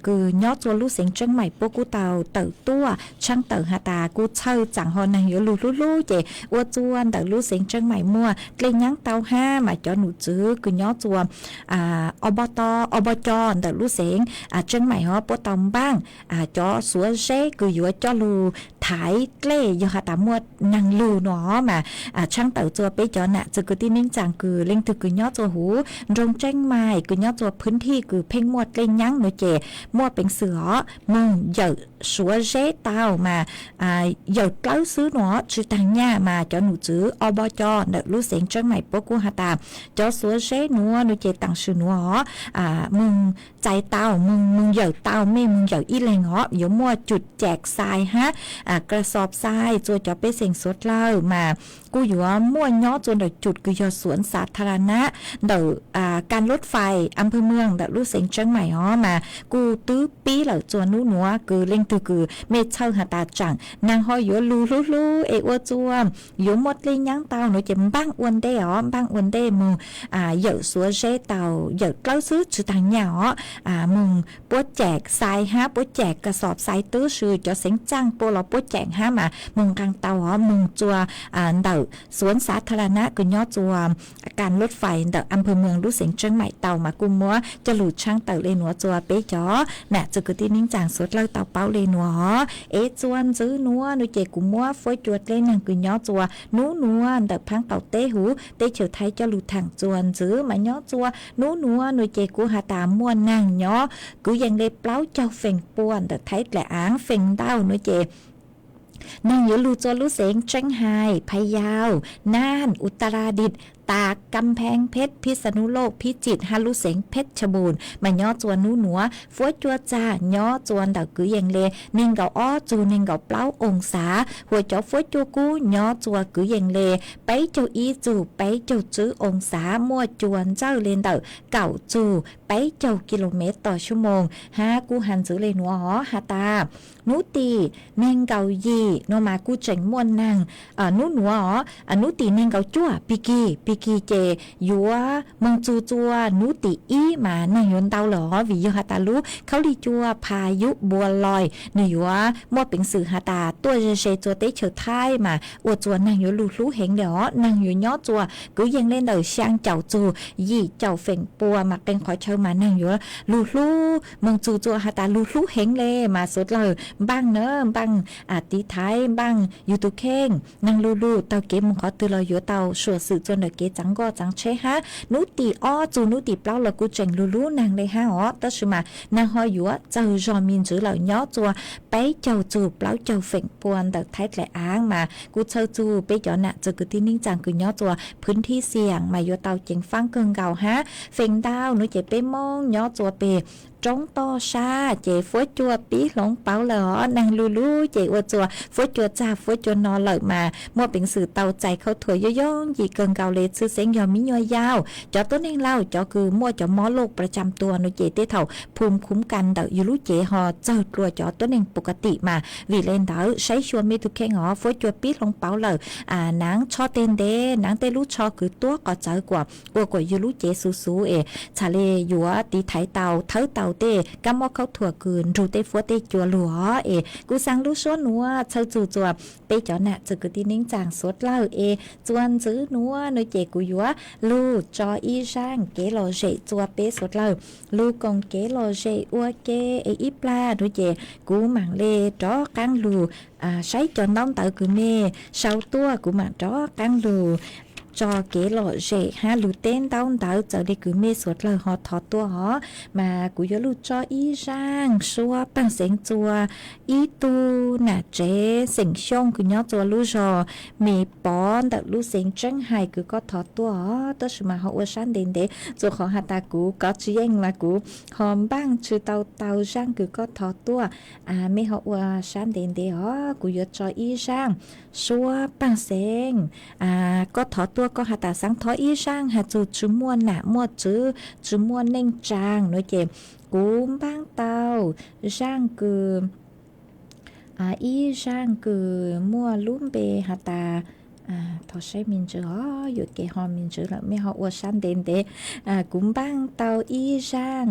kws nyob txua lub xeev Tseeb Maim puab kuj tau tawm tuaj tshaab tawm has tas kuj txhawj tsaam ho neeg yuav lug hlub hlub ces ua txua ntawm lub xeev Tseeb Maim muaj dlej nyaab tau hab mas cov num txwv kws nyob txua ob pab co ntawm lub xeev Tseeb Maim hov puab tau npaaj cov xuav zeb kws yuav coj lug thaiv dlej yog has tas muaj neeg lug no mas tshaab tawm txua peb cov nam txwv kwv tij neej tsaa kws leej twg kws nyob txua huv nroog Tseeb Maim kws nyob txua phwv thij kws pheej muaj dlej nyaab no ces muaj peev xwm hov moog yawm xuav zeb tau mas yawm dlawb xwb no tsi taag nyaj mas cov num txwv ob pab co ntawm lub xeev Tseeb Maim puab kuj has tas cov xuav zeb nuav no ces taam sim nuav hov moog txais tau, moog yawm tau, mej moog yawm ib leeg hov yuav muaj cụt chẹt xais hab kra xos xais txua cov pej xeem suav dlawg mas kuj yuav muaj nyob txua ntawm cụt kws yog xuav xav tha la nab ntawm kas lub fais am pawg mws ntawm lub xeev Tseeb Maim hov mas kuj twb pib lawm txua nub nuav kws leej twg kws mej txhawj has tas tsaam neeg ho yuav lug hlub hlub es ua txua yuav muaj dlej nyaab tau no ces npaaj ua ntej os, npaaj ua ntej moog yawm xuav zeb tau, yawm dlawb xwb tsi taag nyaj os moog puab cem xais hab puab cem kas xos xais tub si cov xeev txaaj puab los puab cem hab mas moog nqaa tau hov moog txua ntawm xuav xav tha la nab kws nyob txua kas lub fais ntawm am pawg mws lub xeev Tseeb Maim tau mas kuj muab coj lug tshaab tawm le nuav txua peb cov nam txwv kwv tij neej tsaa suav dlawg tau paub le nuav hov es txua ntxwv nuav no ces kuv muab fuab cua dleb neeg kws nyob txua nub nuav ntawm phaab qaum teb huv teb chaws Thaib coj lug thaam txua ntxwv mas nyob txua nub nuav no ces kuv has tas muaj neeg nyob kwv yees le plaub caug feem pua ntawm Thaib dlaim aav feem ntau no ces neeg yuav lug txua lub xeev Tseeb Hais, Phaj Yau, Naj, Utaradit, Tas, Kam Pheeb Pheb, Phij Xa Nu Loj, Phij Txim hab lub xeev Pheb Cha Npum mas nyob txua nub nuav fuab cua txag nyob txua ntawm kwv yees le neeg nkaum ob txug neeg nkaum plaub oo xav, huam cov fuab cua kub nyob txua kwv yees le peb caug ib txug peb caug tswb oo xav, muaj cua ntsawj le ntawm kaum txug peb caug ki lo mev tos xyoo moos hab kuj has ntxwv le nuav hov has tas nub tim neeg nkaum yim no mas kuj tseem muaj neeg nub nuav os, nub tim neeg nkaum cuaj pig kig, pig kig ces yuav moog txug txua nub tim ib mas neeg yuav ntau lawm os vim yog has tas lub khaub lig cua Pha Yub Npua Loi nwg yuav muaj peev xwm has tas tuaj ze ze txua teb chaws Thaib mas ua txua neeg yuav lug hlub heev le os, neeg yuav nyob txua kwv yees le ntawm xyaa caum txug yim caum feem pua mas qee qhov chaw mas neeg yuav lug hlub moog txug txua has tas lug hlub heev le mas suav dlawg npaaj na, npaaj tiv thaiv, npaaj yug tug kheej, neeg lug lug taug kev moog qhov twg los yuav tau suam xwm txua ntawm kev txaav nkoj txaav tsheb hab nub tim ob txug nub tim plaub los kuj tseem lug hlub neeg le hab os, tab sis mas neeg ho yuav txawg zog me ntsis lawm nyob txua peb caug txug plaub caug feem pua ntawm Thaib dlaim aav mas kuj txhawj txug peb cov nam txwv kwv tij neej tsaa kws nyob txua phwv thij xiam mas yuav tau ceev faab kawg nkaus hab feem ntau no ces peb Moob nyob txua peg roob toj sab ces fuab cua pib hloov pauv lawm os, neeg lug lug ces ua txua fuab cua txag fuab cua no lawm mas muaj peev xwm tau txais khaub thuas yooj yooj yim kawg nkaus le tshwj xeeb yog miv nyuas yaus, cov tuab neeg laus, cov kws muaj cov mob loj pra tsam tua no ces tej thaum phum khuv kas ntawm yug lub cev ho txawg dlua cov tuab neeg pus ka tim mas vim le ntawd saib xyuas mej tug kheej os, fuab cua pib hloov pauv lawm, naav tsho teg ntev, naav tej lub tsho kws tuab qhov txawv kuas ua kuas yug lub cev xuv xuv es txhad le yuav tiv thaiv tau thawb tau tej kab mob khaub thuas kws nrug tej fuab tej cua lug os. Es kuv xaa lub suab nuav txhawj txug txua peb cov nam txwv kwv tij neej tsaa suav dlawg es txua ntxwv nuav no ces kuv yuav lug tso ib zaaj kev lom zem txua peb suav dlawg lug koom kev lom zem ua ke es ib plag no ces kuv maam le rov qaab lug saib cov ntaub ntawv kws mej sau tuaj, kuv maam rov qaab lug tso kev lom zem hab lug teb ntaub ntawv txawv le kws mej suav dlawg ho thov tuaj os. Mas kuv yuav lug tso ib zaaj suab paaj xeev txua ib tug nam tsev xeem Xyooj kws nyob txua lub zog Me Pov ntawm lub xeev Tseeb Hais kws koj thov tuaj os, tab sis mas ho ua sab ntev ntev txua qhov has tas kuv kov tsis yeej mas kuv ho npaaj tsis tau tau zaaj kws koj thov tuaj. Mej ho ua sab ntev ntev os, kuv yuav tso ib zaaj suab paaj xeev koj thov tuaj, koj has tas xaav thov ib zaaj has txug tsis muaj nam muaj tswv tsis muaj neej tsaa no ces kuv npaaj tau zaaj kws ib zaaj kws muaj lub npe has tas Thov saib me ntsis os, yuam kev ho me ntsis lawm, mej ho ua sab ntev ntev. Kuv npaaj tau ib zaaj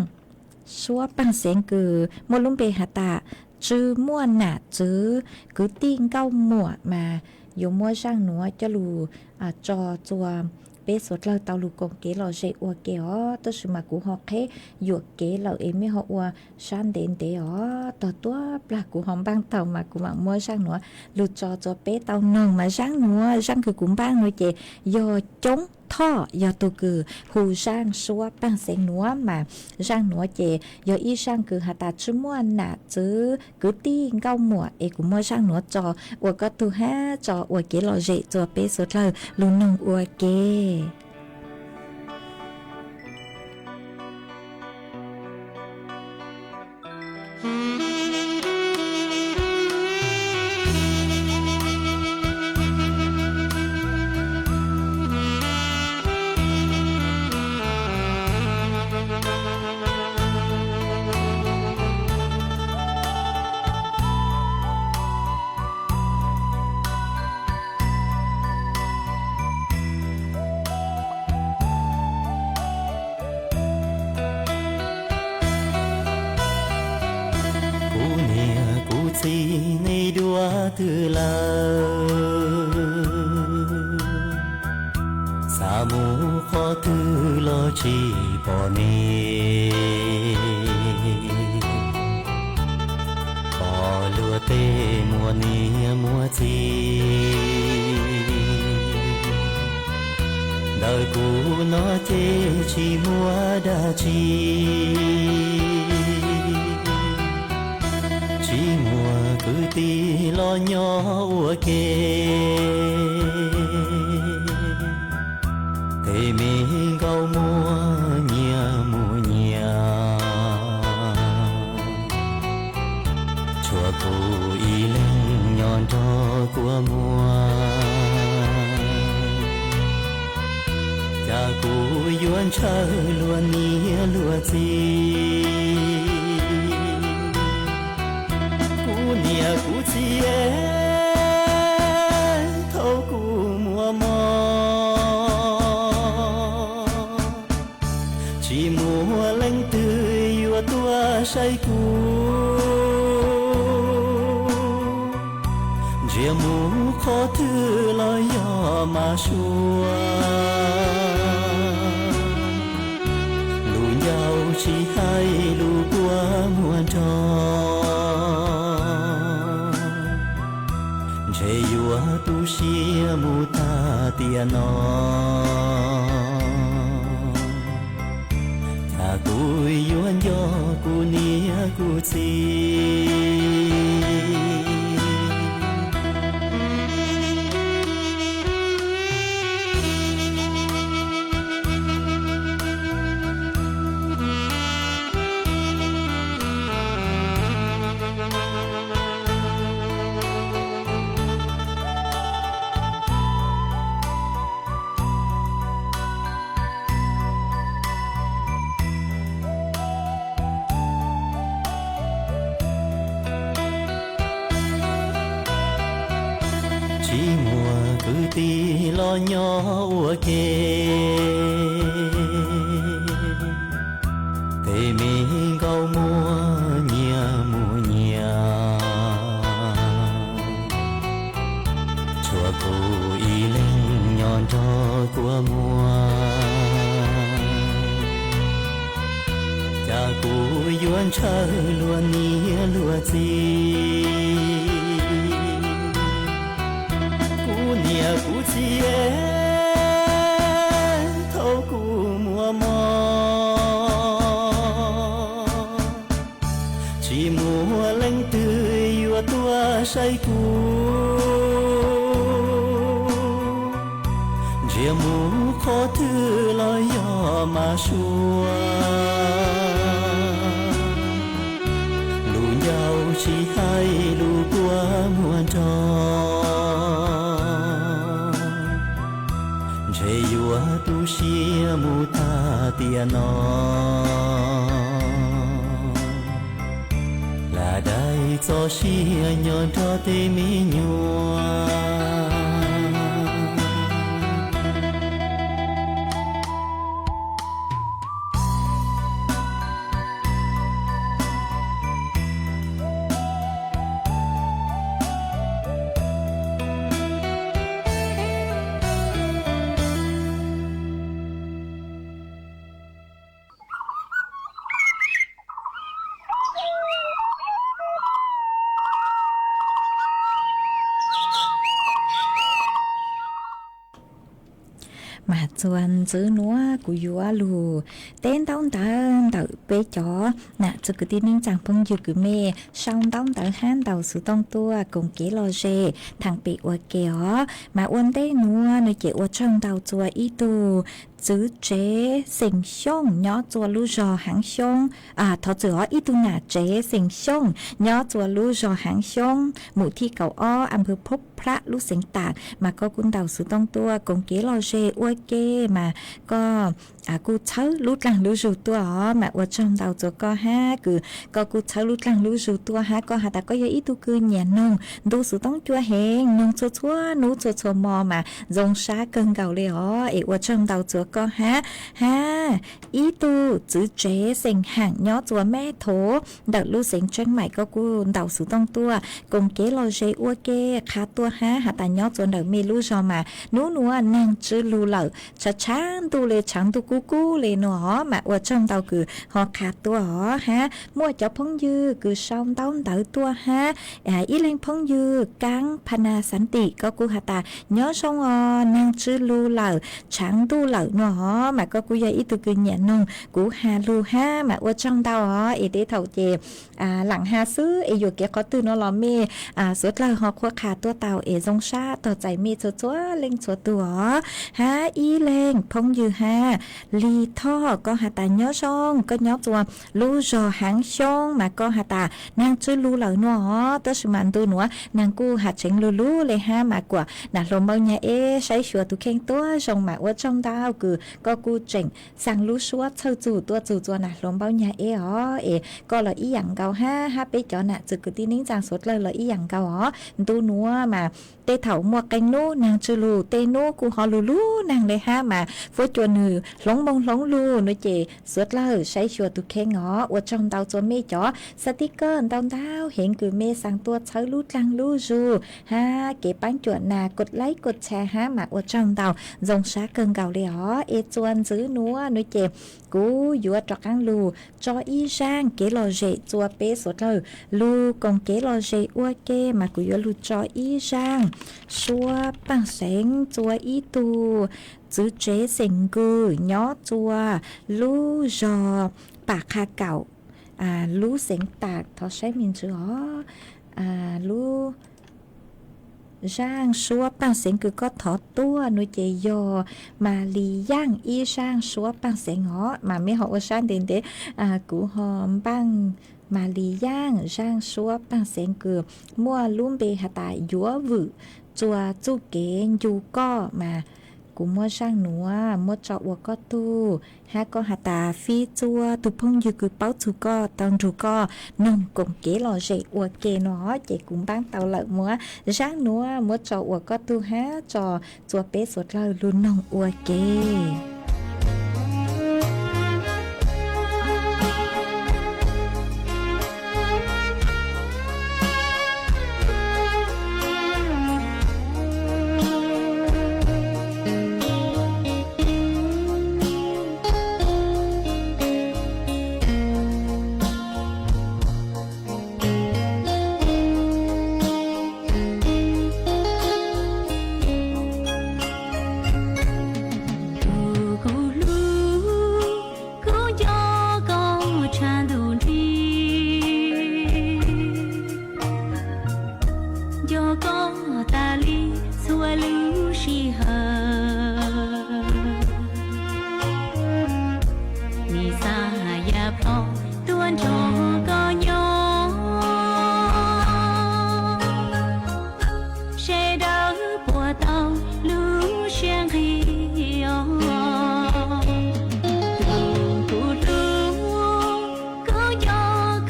suab paaj xeev kws muaj lub npe has tas tsw muaj nam txwv kwv tij nkauj muam mas yuav muab zaaj nuav coj lug tso txua peb suav dlawg tau lug koom kev lom zem ua ke os. Tab sis mas kuv ho qheb yuam kev lawm es mej ho ua sab ntev ntev os. Tog tuab plag kuv ho npaaj tau mas kuv mam muab zaaj nuav lug tso txua peb tau noog mas zaaj nuav, zaaj kws kuv npaaj nuav ces yog Coob Thoj, yog tug kws hu zaaj suab paaj xeev nuav mas zaaj nuav ces yog ib zaaj kws has tas tsw muaj nam txwv kwv tij nkauj muam es kuv muab zaaj nuav tso ua koj tug hab tso ua kev lom zem txua peb suav dlawg lug noog ua ke. Kuv niam kuv txiv nej dua twg lawm? Xav mus qhov twg los tsis pom nej. Pom luag tej muaj niam muaj txiv, ntawm kuv no ces tsis muaj dab tsi. Tsis muaj kwv tij los nyob ua ke, tej me nkauj muam nyias mus nyias. Tshuav kuv ib leeg nyob nrog kua muag, cas kuv yuav ntshaw luag niam luag txiv. Kuv niam kuv txiv, thaum kuv muaj mob, tsis muaj leej twg yuav tuaj saib kuv. Ntsia mus qhov twg los yog mas sua, lus ncauj tsis hais lus kua muag nrog, ntshe yuav tu siab mus tag tiam no. Cas kuv yuav nco kuv niam kuv txiv. Tsis muaj kwv tij los nyob ua ke, tej me nkauj muag nyias mus nyias. Tshuav kuv ib leeg nyob nrog kua muag, cas kuv yuav ntshaw luag niam luag txiv. Kuv niam kuv txiv, thaum kuv muaj mob, tsis muaj leej twg yuav tuaj saib kuv. Ntsia mus qhov twg los yog mas sua, lus ncauj tsis hais lus kua muag nrog, ntshe yuav tu siab mus tag tiam no. Lam dai txoj sia nyob nrog tej me nyuam, Mas txuas ntxiv nuav kuv yuav lug teb ntaub ntawv ntawm peb cov nam txiv kwv tij neej tsaa phooj ywg kws mej sau ntaub ntawv hab ntaus xuv tooj tuaj koom kev lom zem thaam pem ua ke os. Mas ua ntej nuav nwg ces ua tsaug ntau txua ib tug txwv tsev xeem Xyooj nyob txua lub zog Haav Xyoob, thov txwm os, ib tug nam tsev xeem Xyooj nyob txua lub zog Haav Xyoob, mus thib kaum ob, a npawg Phob Plab, lub xeev Taam, mas koj kuj ntaus xuv tooj tuaj koom kev lom zem ua ke, mas koj kuj txhawb lub dlaag lub zug tuaj os. Mas ua tsaug ntau txua koj hab kws koj kuj txhawb lub dlaag lub zug tuaj hab koj has tas koj yog ib tug kws nyiam noog ntu xuv tooj cua heev, noog txhua txhua nub txhua txhua mo mas zoo sab kawg nkaus le os. Es ua tsaug ntau txua koj hab, hab ib tug txwv tsev xeem Haam nyob txua Meb Thov ntawm lub xeev Tseeb Maim, koj kuj ntaus xuv tooj tuaj koom kev lom zem ua ke qha tuaj hab has tas nyob txua ntawm mej lub zog mas nub nuav naag tsw lug lawm, tshav tshav ntuj le, tshav ntuj kub kub le nuav os. Mas ua tsaug ntau kws ho qha tuaj os hab muaj cov phooj ywg kws sau ntaub ntawv tuaj hab ib leeg phooj ywg Kaab Phana Xantim, koj kuj has tas nyob zoo os, naag tsw lug lawm, tshav ntuj lawm nuav os. Mas koj kuj yog ib tug kws nyiam noog kuv has lug hab mas ua tsaug ntau os. Es tej thaum ces laam has xwb es yuam kev qhov twg nuav los mej suav dlawg ho qhuab qha tuaj tau es zoo sab tog txais mej txhua txhua leej txhua tug os. Hab ib leeg phooj ywg hab Lis Thoj, koj has tas nyob zoo, koj nyob txua lub zog Haav Xyoob mas koj has tas naag tsw lug lawm nuav os, tab sis mas ntu nuav naag kuj has tseev lug lug le hab mas kuas nam hluas Npaub Nyag Eb saib xyuas tug kheej tuab zoo. Mas ua tsaug ntau kws koj kuj tseem xaa lub suab txhawj txug tuaj txug txua nam hluas Npaub Nyag Eb os. Es koj los ib yaam nkaus hab, hab peb cov nam txiv kwv tij neej tsaa suav dlawg los ib yaam nkaus os. Ntu nuav mas tej thaum muaj qee nub naag tsw lug, tej nub kuj ho lug lug naag le hab mas fuab cua nwg hloov moo hloov lug nuav ces suav dlawg saib xyuas tug kheej os. Ua tsaug ntau txua mej cov xaa tib kawj ntau ntau heev kws mej xaa tuaj txhawb lub dlaag lub zug hab kev paab cuam nas kod laib kod tshare hab mas ua tsaug ntau, zoo sab kawg nkaus le os. Es txua ntxiv nuav nuav ces kuv yuav rov qaab lug tso ib zaaj kev lom zem txua peb suav dlawg lug koom kev lom zem ua ke, mas kuv yuav lug tso ib zaaj suab paaj xeev txua ib tug txwv tsev xeem Nkws nyob txua lub zog Pam Qha Kaum, lub xeev Taam. Thov saib me ntsis os, lub zaaj suab paaj xeev kws koj thov tuaj nuav ces yog Mas Lis Yaaj ib zaaj suab paaj xeev os. Mas mej ho ua sab ntev ntev, kuv ho npaaj Mas Lis Yaaj zaaj suab paaj xeev kws muaj lub npe has tas yuav vwm txua txuj kev ncu koj. Mas kuv muab zaaj nuav muab tso ua koj tug, hab koj has tas fib txua tug phooj ywg kws paub txug koj tau nrug koj noog koom kev lom zem ua ke nuav ces kuv npaaj tau lawm. Muab zaaj nuav muab tso ua koj tug hab tso txua peb suav dlawg lug noog ua ke. Tus kuv hlub, kuv nco koj tshaj ntuj nti, nco koj tas li txhua lub sij hawm. Nim xav yam plho tuaj nrog koj nyob, sawv daws puas tau lub siab nqig os. Tus kuv hlub, kuv nco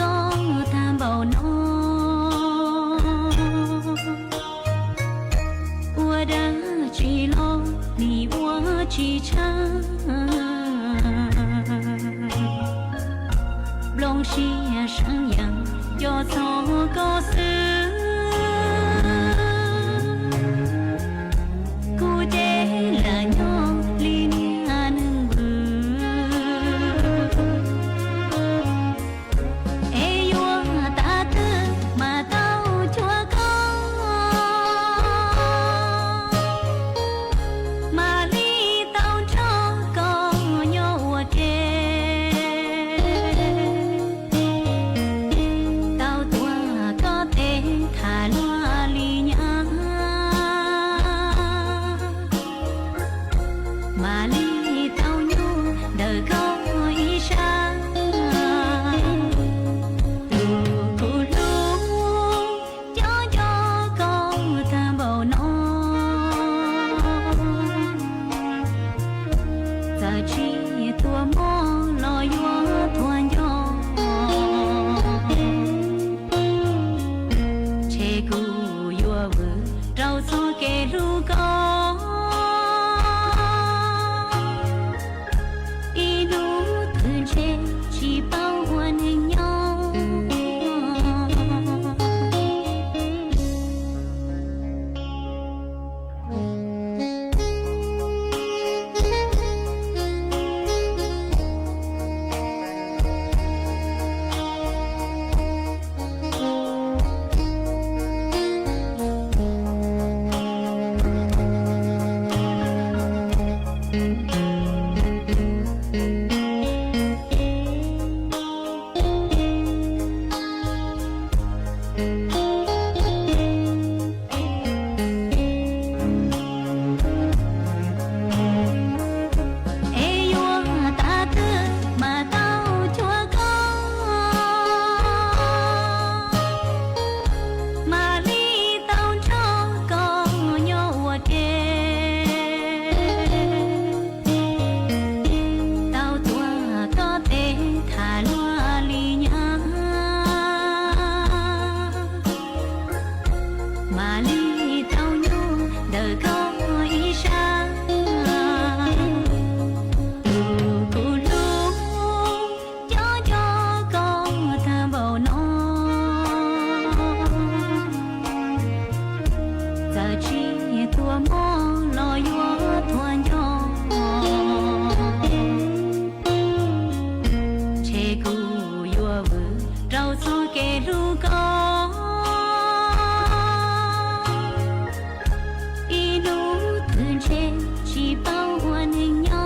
koj tag npaum no, ua dab tsi los nim ua tsis tshaj. Nplooj siab seev yeej nco txog koj xwb, kuv ces lam nyob li niag neeg vwm, es yuav tas twg mas tau cuag koj, mam li tau Txoj kev hlub koj, ib hnub twg ntshe tsis paub ua neeg nyob.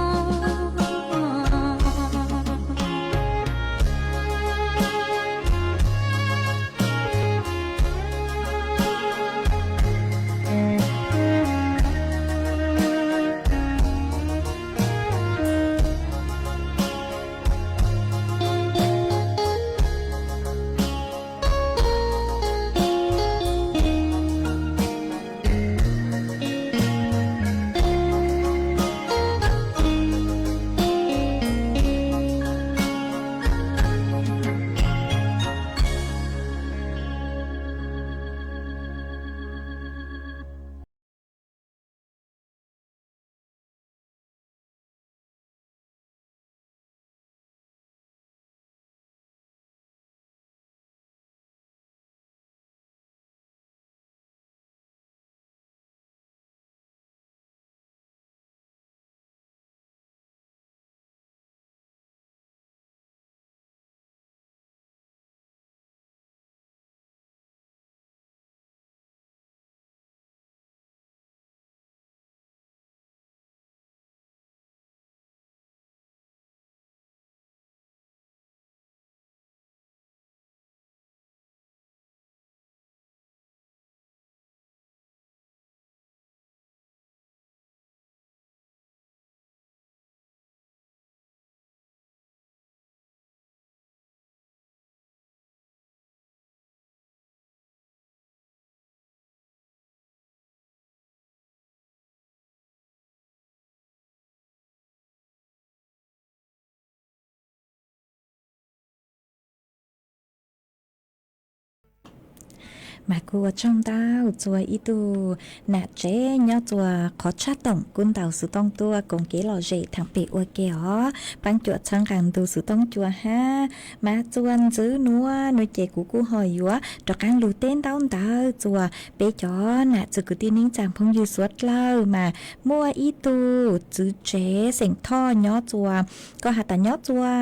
Mas kuj ua tsaug ntau txua ib tug nam tsev nyob txua qhov tshaj toom kuj ntaus xov tooj tuaj koom kev lom zem thaum pem ua ke os. Paab cuam txhawb nqaa ntu xov tooj cua hab. Mas txua ntxwv nuav nuav ces kuv kuj ho yuav rov qaab lug teb ntaub ntawv txua peb cov nam txiv kwv tij neej tsaa phooj ywg suav dlawg mas muaj ib tug txiv tsev xeem Thoj nyob txua, koj has tas nyob txua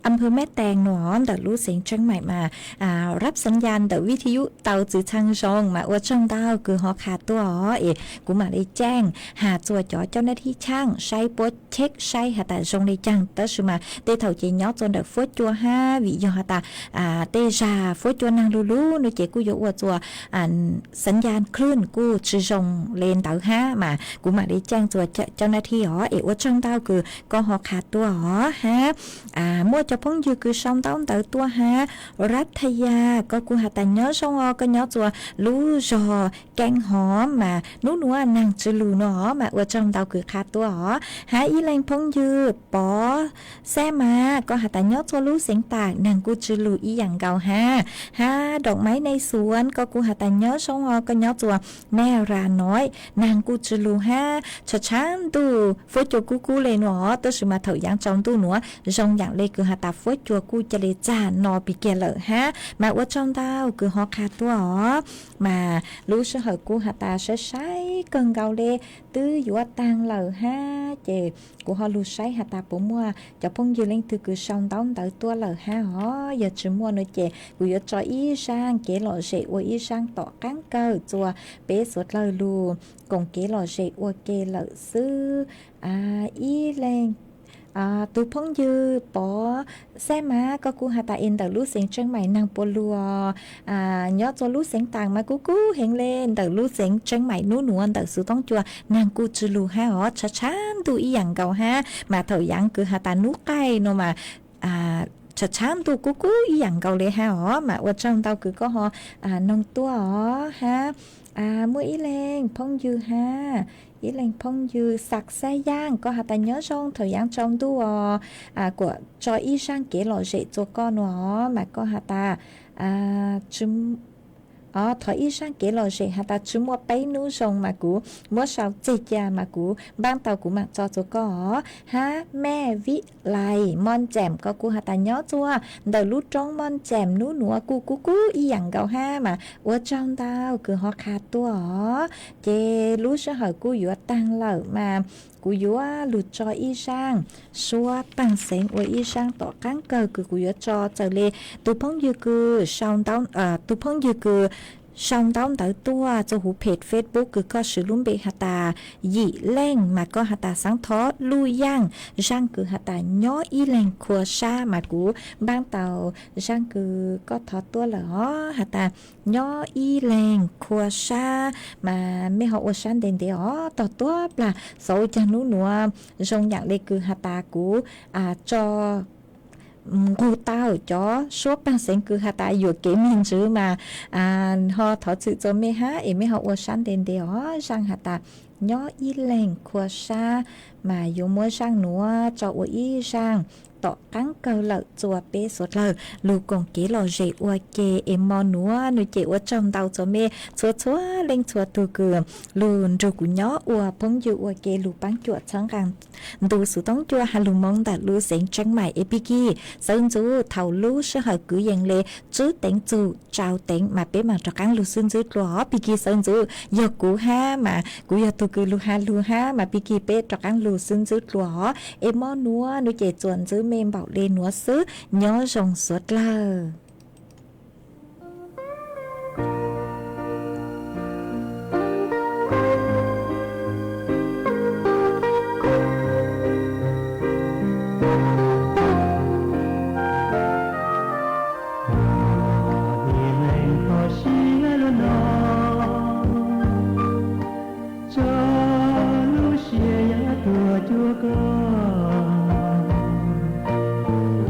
อำเภอแม่แตง nuav ntawm lub xeev Tsheej Maim mas rab xav yas ntawm vij thij yub tau txwv txheej zoo mas ua tsaug ntau kws ho qha tuaj os es kuv mam li caaj has txua cov cau nav thij tshaaj saib puab cheb saib has tas zoo le caag tab sis mas tej thaum ces nyob txua ntawm fuab cua hab vim yog has tas tej zag fuab cua naag lug lug nuav ces kuj yuav ua txua xav yas khwj kuj tsi zoo le ntawd hab mas kuv mam li caaj txua cau nav thij os es ua tsaug ntau kws koj ho qha tuaj os hab. Muaj cov phooj ywg kws sau ntaub ntawv tuaj hab, Rab Thaj Yas koj kuj has tas nyob zoo os, koj nyob txua lub zog Keeb Hov mas nub nuav naag tsi lug nuav os mas ua tsaug ntau kws qha tuaj os hab. Ib leeg phooj ywg Pov Xab Mas koj has tas nyob txua lub xeev Tam naag kuj tsi lug ib yaam nkaus hab. Hab Doom Maiv Neej Xuav koj kuj has tas nyob zoo os, koj nyob txua Mej Ras Noiv naag kuj tsi lug hab. Tshav tshav ntuj fuab cua kub kub le nuav os tab sis mas thaum yaav tsaus ntuj nuav zoo yaam le kws has tas fuab cua kuj ca le txag no pig kiag lawm hab mas ua tsaug ntau kws ho qha tuaj os. Mas lub sij hawm kuj has tas saib saib kawg nkaus le twb yuav taag lawm hab ces kuv ho lug saib has tas puas muaj cov phooj ywg leej twg kws sau ntaub ntawv tuaj lawm hab os. Yog tsi muaj nuav ces kuv yuav tso ib zaaj kev lom zem ua ib zaaj tom qaab kawg txua peb suav dlawg lug koom kev lom zem ua ke lawm xwb. Ib leeg tug phooj ywg Pov Xab Mas koj kuj has tas es ntawm lub xeev Tsheej Maim naag puas lug os? Nyob txua lub xeev Tam mas kuj kub heev le, ntawm lub xeev Tsheej Maim nub nuav ntawm xuv toob cua naag kuj tsi lug hab os, tshav tshav ntuj ib yaam nkaus hab mas thaum yaav kws has tas nub qaij nuav mas tshav tshav ntuj kub kub ib yaam nkaus le hab os mas ua tsaug ntau kws koj ho noog tuaj os hab. Muaj ib leeg phooj ywg hab, ib leeg phooj ywg Xab Xab Yaaj koj has tas nyob zoo, thaum yaav tsaus ntuj os kuas tso ib zaaj kev lom zem txua koj nuav os mas koj has tas thov ib zaaj kev lom zem has tas tsi muaj peb nub zoo mas kuv muab sau txeg ca mas kuv npaab tau kuv maam tso txua koj os hab. Mej Vib Lais Moj Ncaam koj kuj has tas nyob txua ntawm lub roob Moj Ncaam nub nuav kuj kub kub ib yaam nkaus hab mas ua tsaug ntau kws ho qha tuaj os. Ces lub sij hawm kuj yuav taag lawm mas Kuv yuav lug tso ib zaaj suab paaj xeev ua ib zaaj tom qaab kawg kws kuv yuav tso txawm le tus phooj ywg kws sau ntau, tus phooj ywg kws sau ntaub ntawv tuaj txug huv page Facebook kws koj swv lub npe has tas Yim Leej mas koj has tas Xaav Thov Luj Yaaj, zaaj kws has tas Nyob Ib Leeg Khua Sab mas kuv npaab tau zaaj kws koj thov tuaj lawm os, has tas Nyob Ib Leeg Khua Sab mas mej ho ua sab ntev ntev os, tog tuab plag xyov ua caag nub nuav zoo yaam le kws has tas kuv tso nqug tau cov suab paaj xeev kws has tas yuam kev me ntsis mas ho thov txim txug mej hab es mej ho ua sab ntev ntev os. Zaaj has tas Nyob Ib Leeg Khua Sab mas yuav muab zaaj nuav tso ua ib zaaj tom qaab kawg lawm txua peb suav dlawg lug koom kev lom zem ua ke es mo nuav nuav ces ua tsaug ntau txug mej txhua txhua leej txhua tug kws lug nrug kuv nyob ua phooj ywg ua ke lug paab cuam txhawb nqaa ntu xuv toob cua has lug moo ntawm lub xeev Tseeb Maim es Pig Kig sawv ntxuv thaum lub sij hawm kwv yees le tswb teev txug tsau teev mas peb maam rov qaab lug xwb ntxwb dlua os. Pig Kig sawv ntxuv yog kuv hab mas kuv yog tug kws lug has lug hab mas Pig Kig peb rov qaab lug xwb ntxwb dlua os. Es mo nuav nuav ces txuas ntxwb mej npaum le nuav xwb, nyob zoo suav dlawg. Ib leeg kho siab luaj no, tso lub siab yog tuaj cuag koj,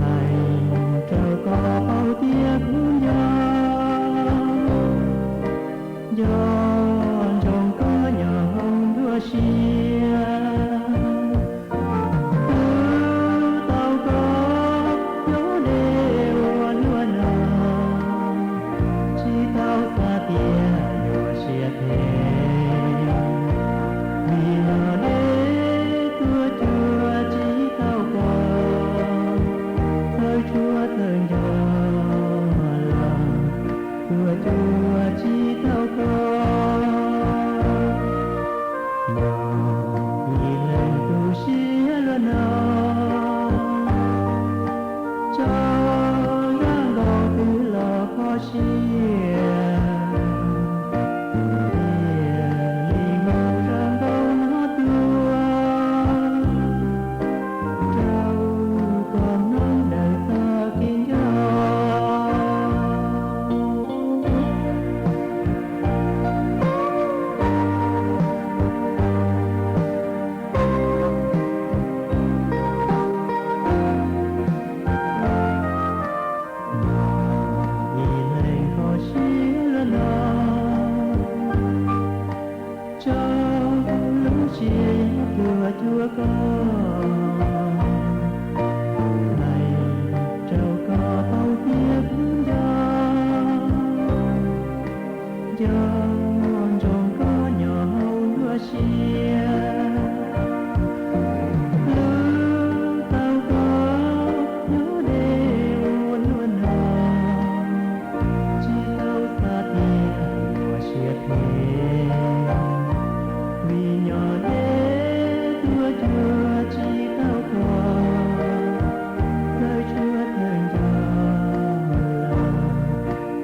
hais rau koj paub tias kuv nco, nco ntsoov koj nyob hauv nruab siab. Hlub tau koj nyob deb ua luaj no, tsis tau xav tias yuav siab phem, vim nyob deb tuaj cuag tsis tau koj, txawj tshua txawj nco los tuaj cuag tsis tau koj. Moog ib leeg tu siab luaj no, tso zaj nkaus twg los kho siab, thiaj li moog zaj nkaus no tuaj rau koj mloog dawm txoj kev nco. Ib leeg kho siab luaj no, tso lub siab tuaj cuag koj, hais rau koj paub tias kuv nco, nco ntsoov koj nyob hauv nruab siab. Hlub tau koj nyob deb ua luaj no, tsis tau xav tias yuav siab phem, vim nyob deb tuaj cuag tsis tau koj, txawj tshua txawj nco los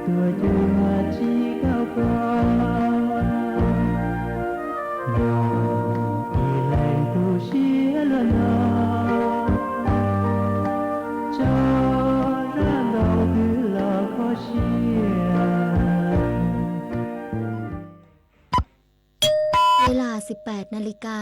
tuaj cuag tsis tau koj. Moog ib leeg tu siab luaj no, tso zaj nkaus twg los kho siab. Ves las mười bảy giờ.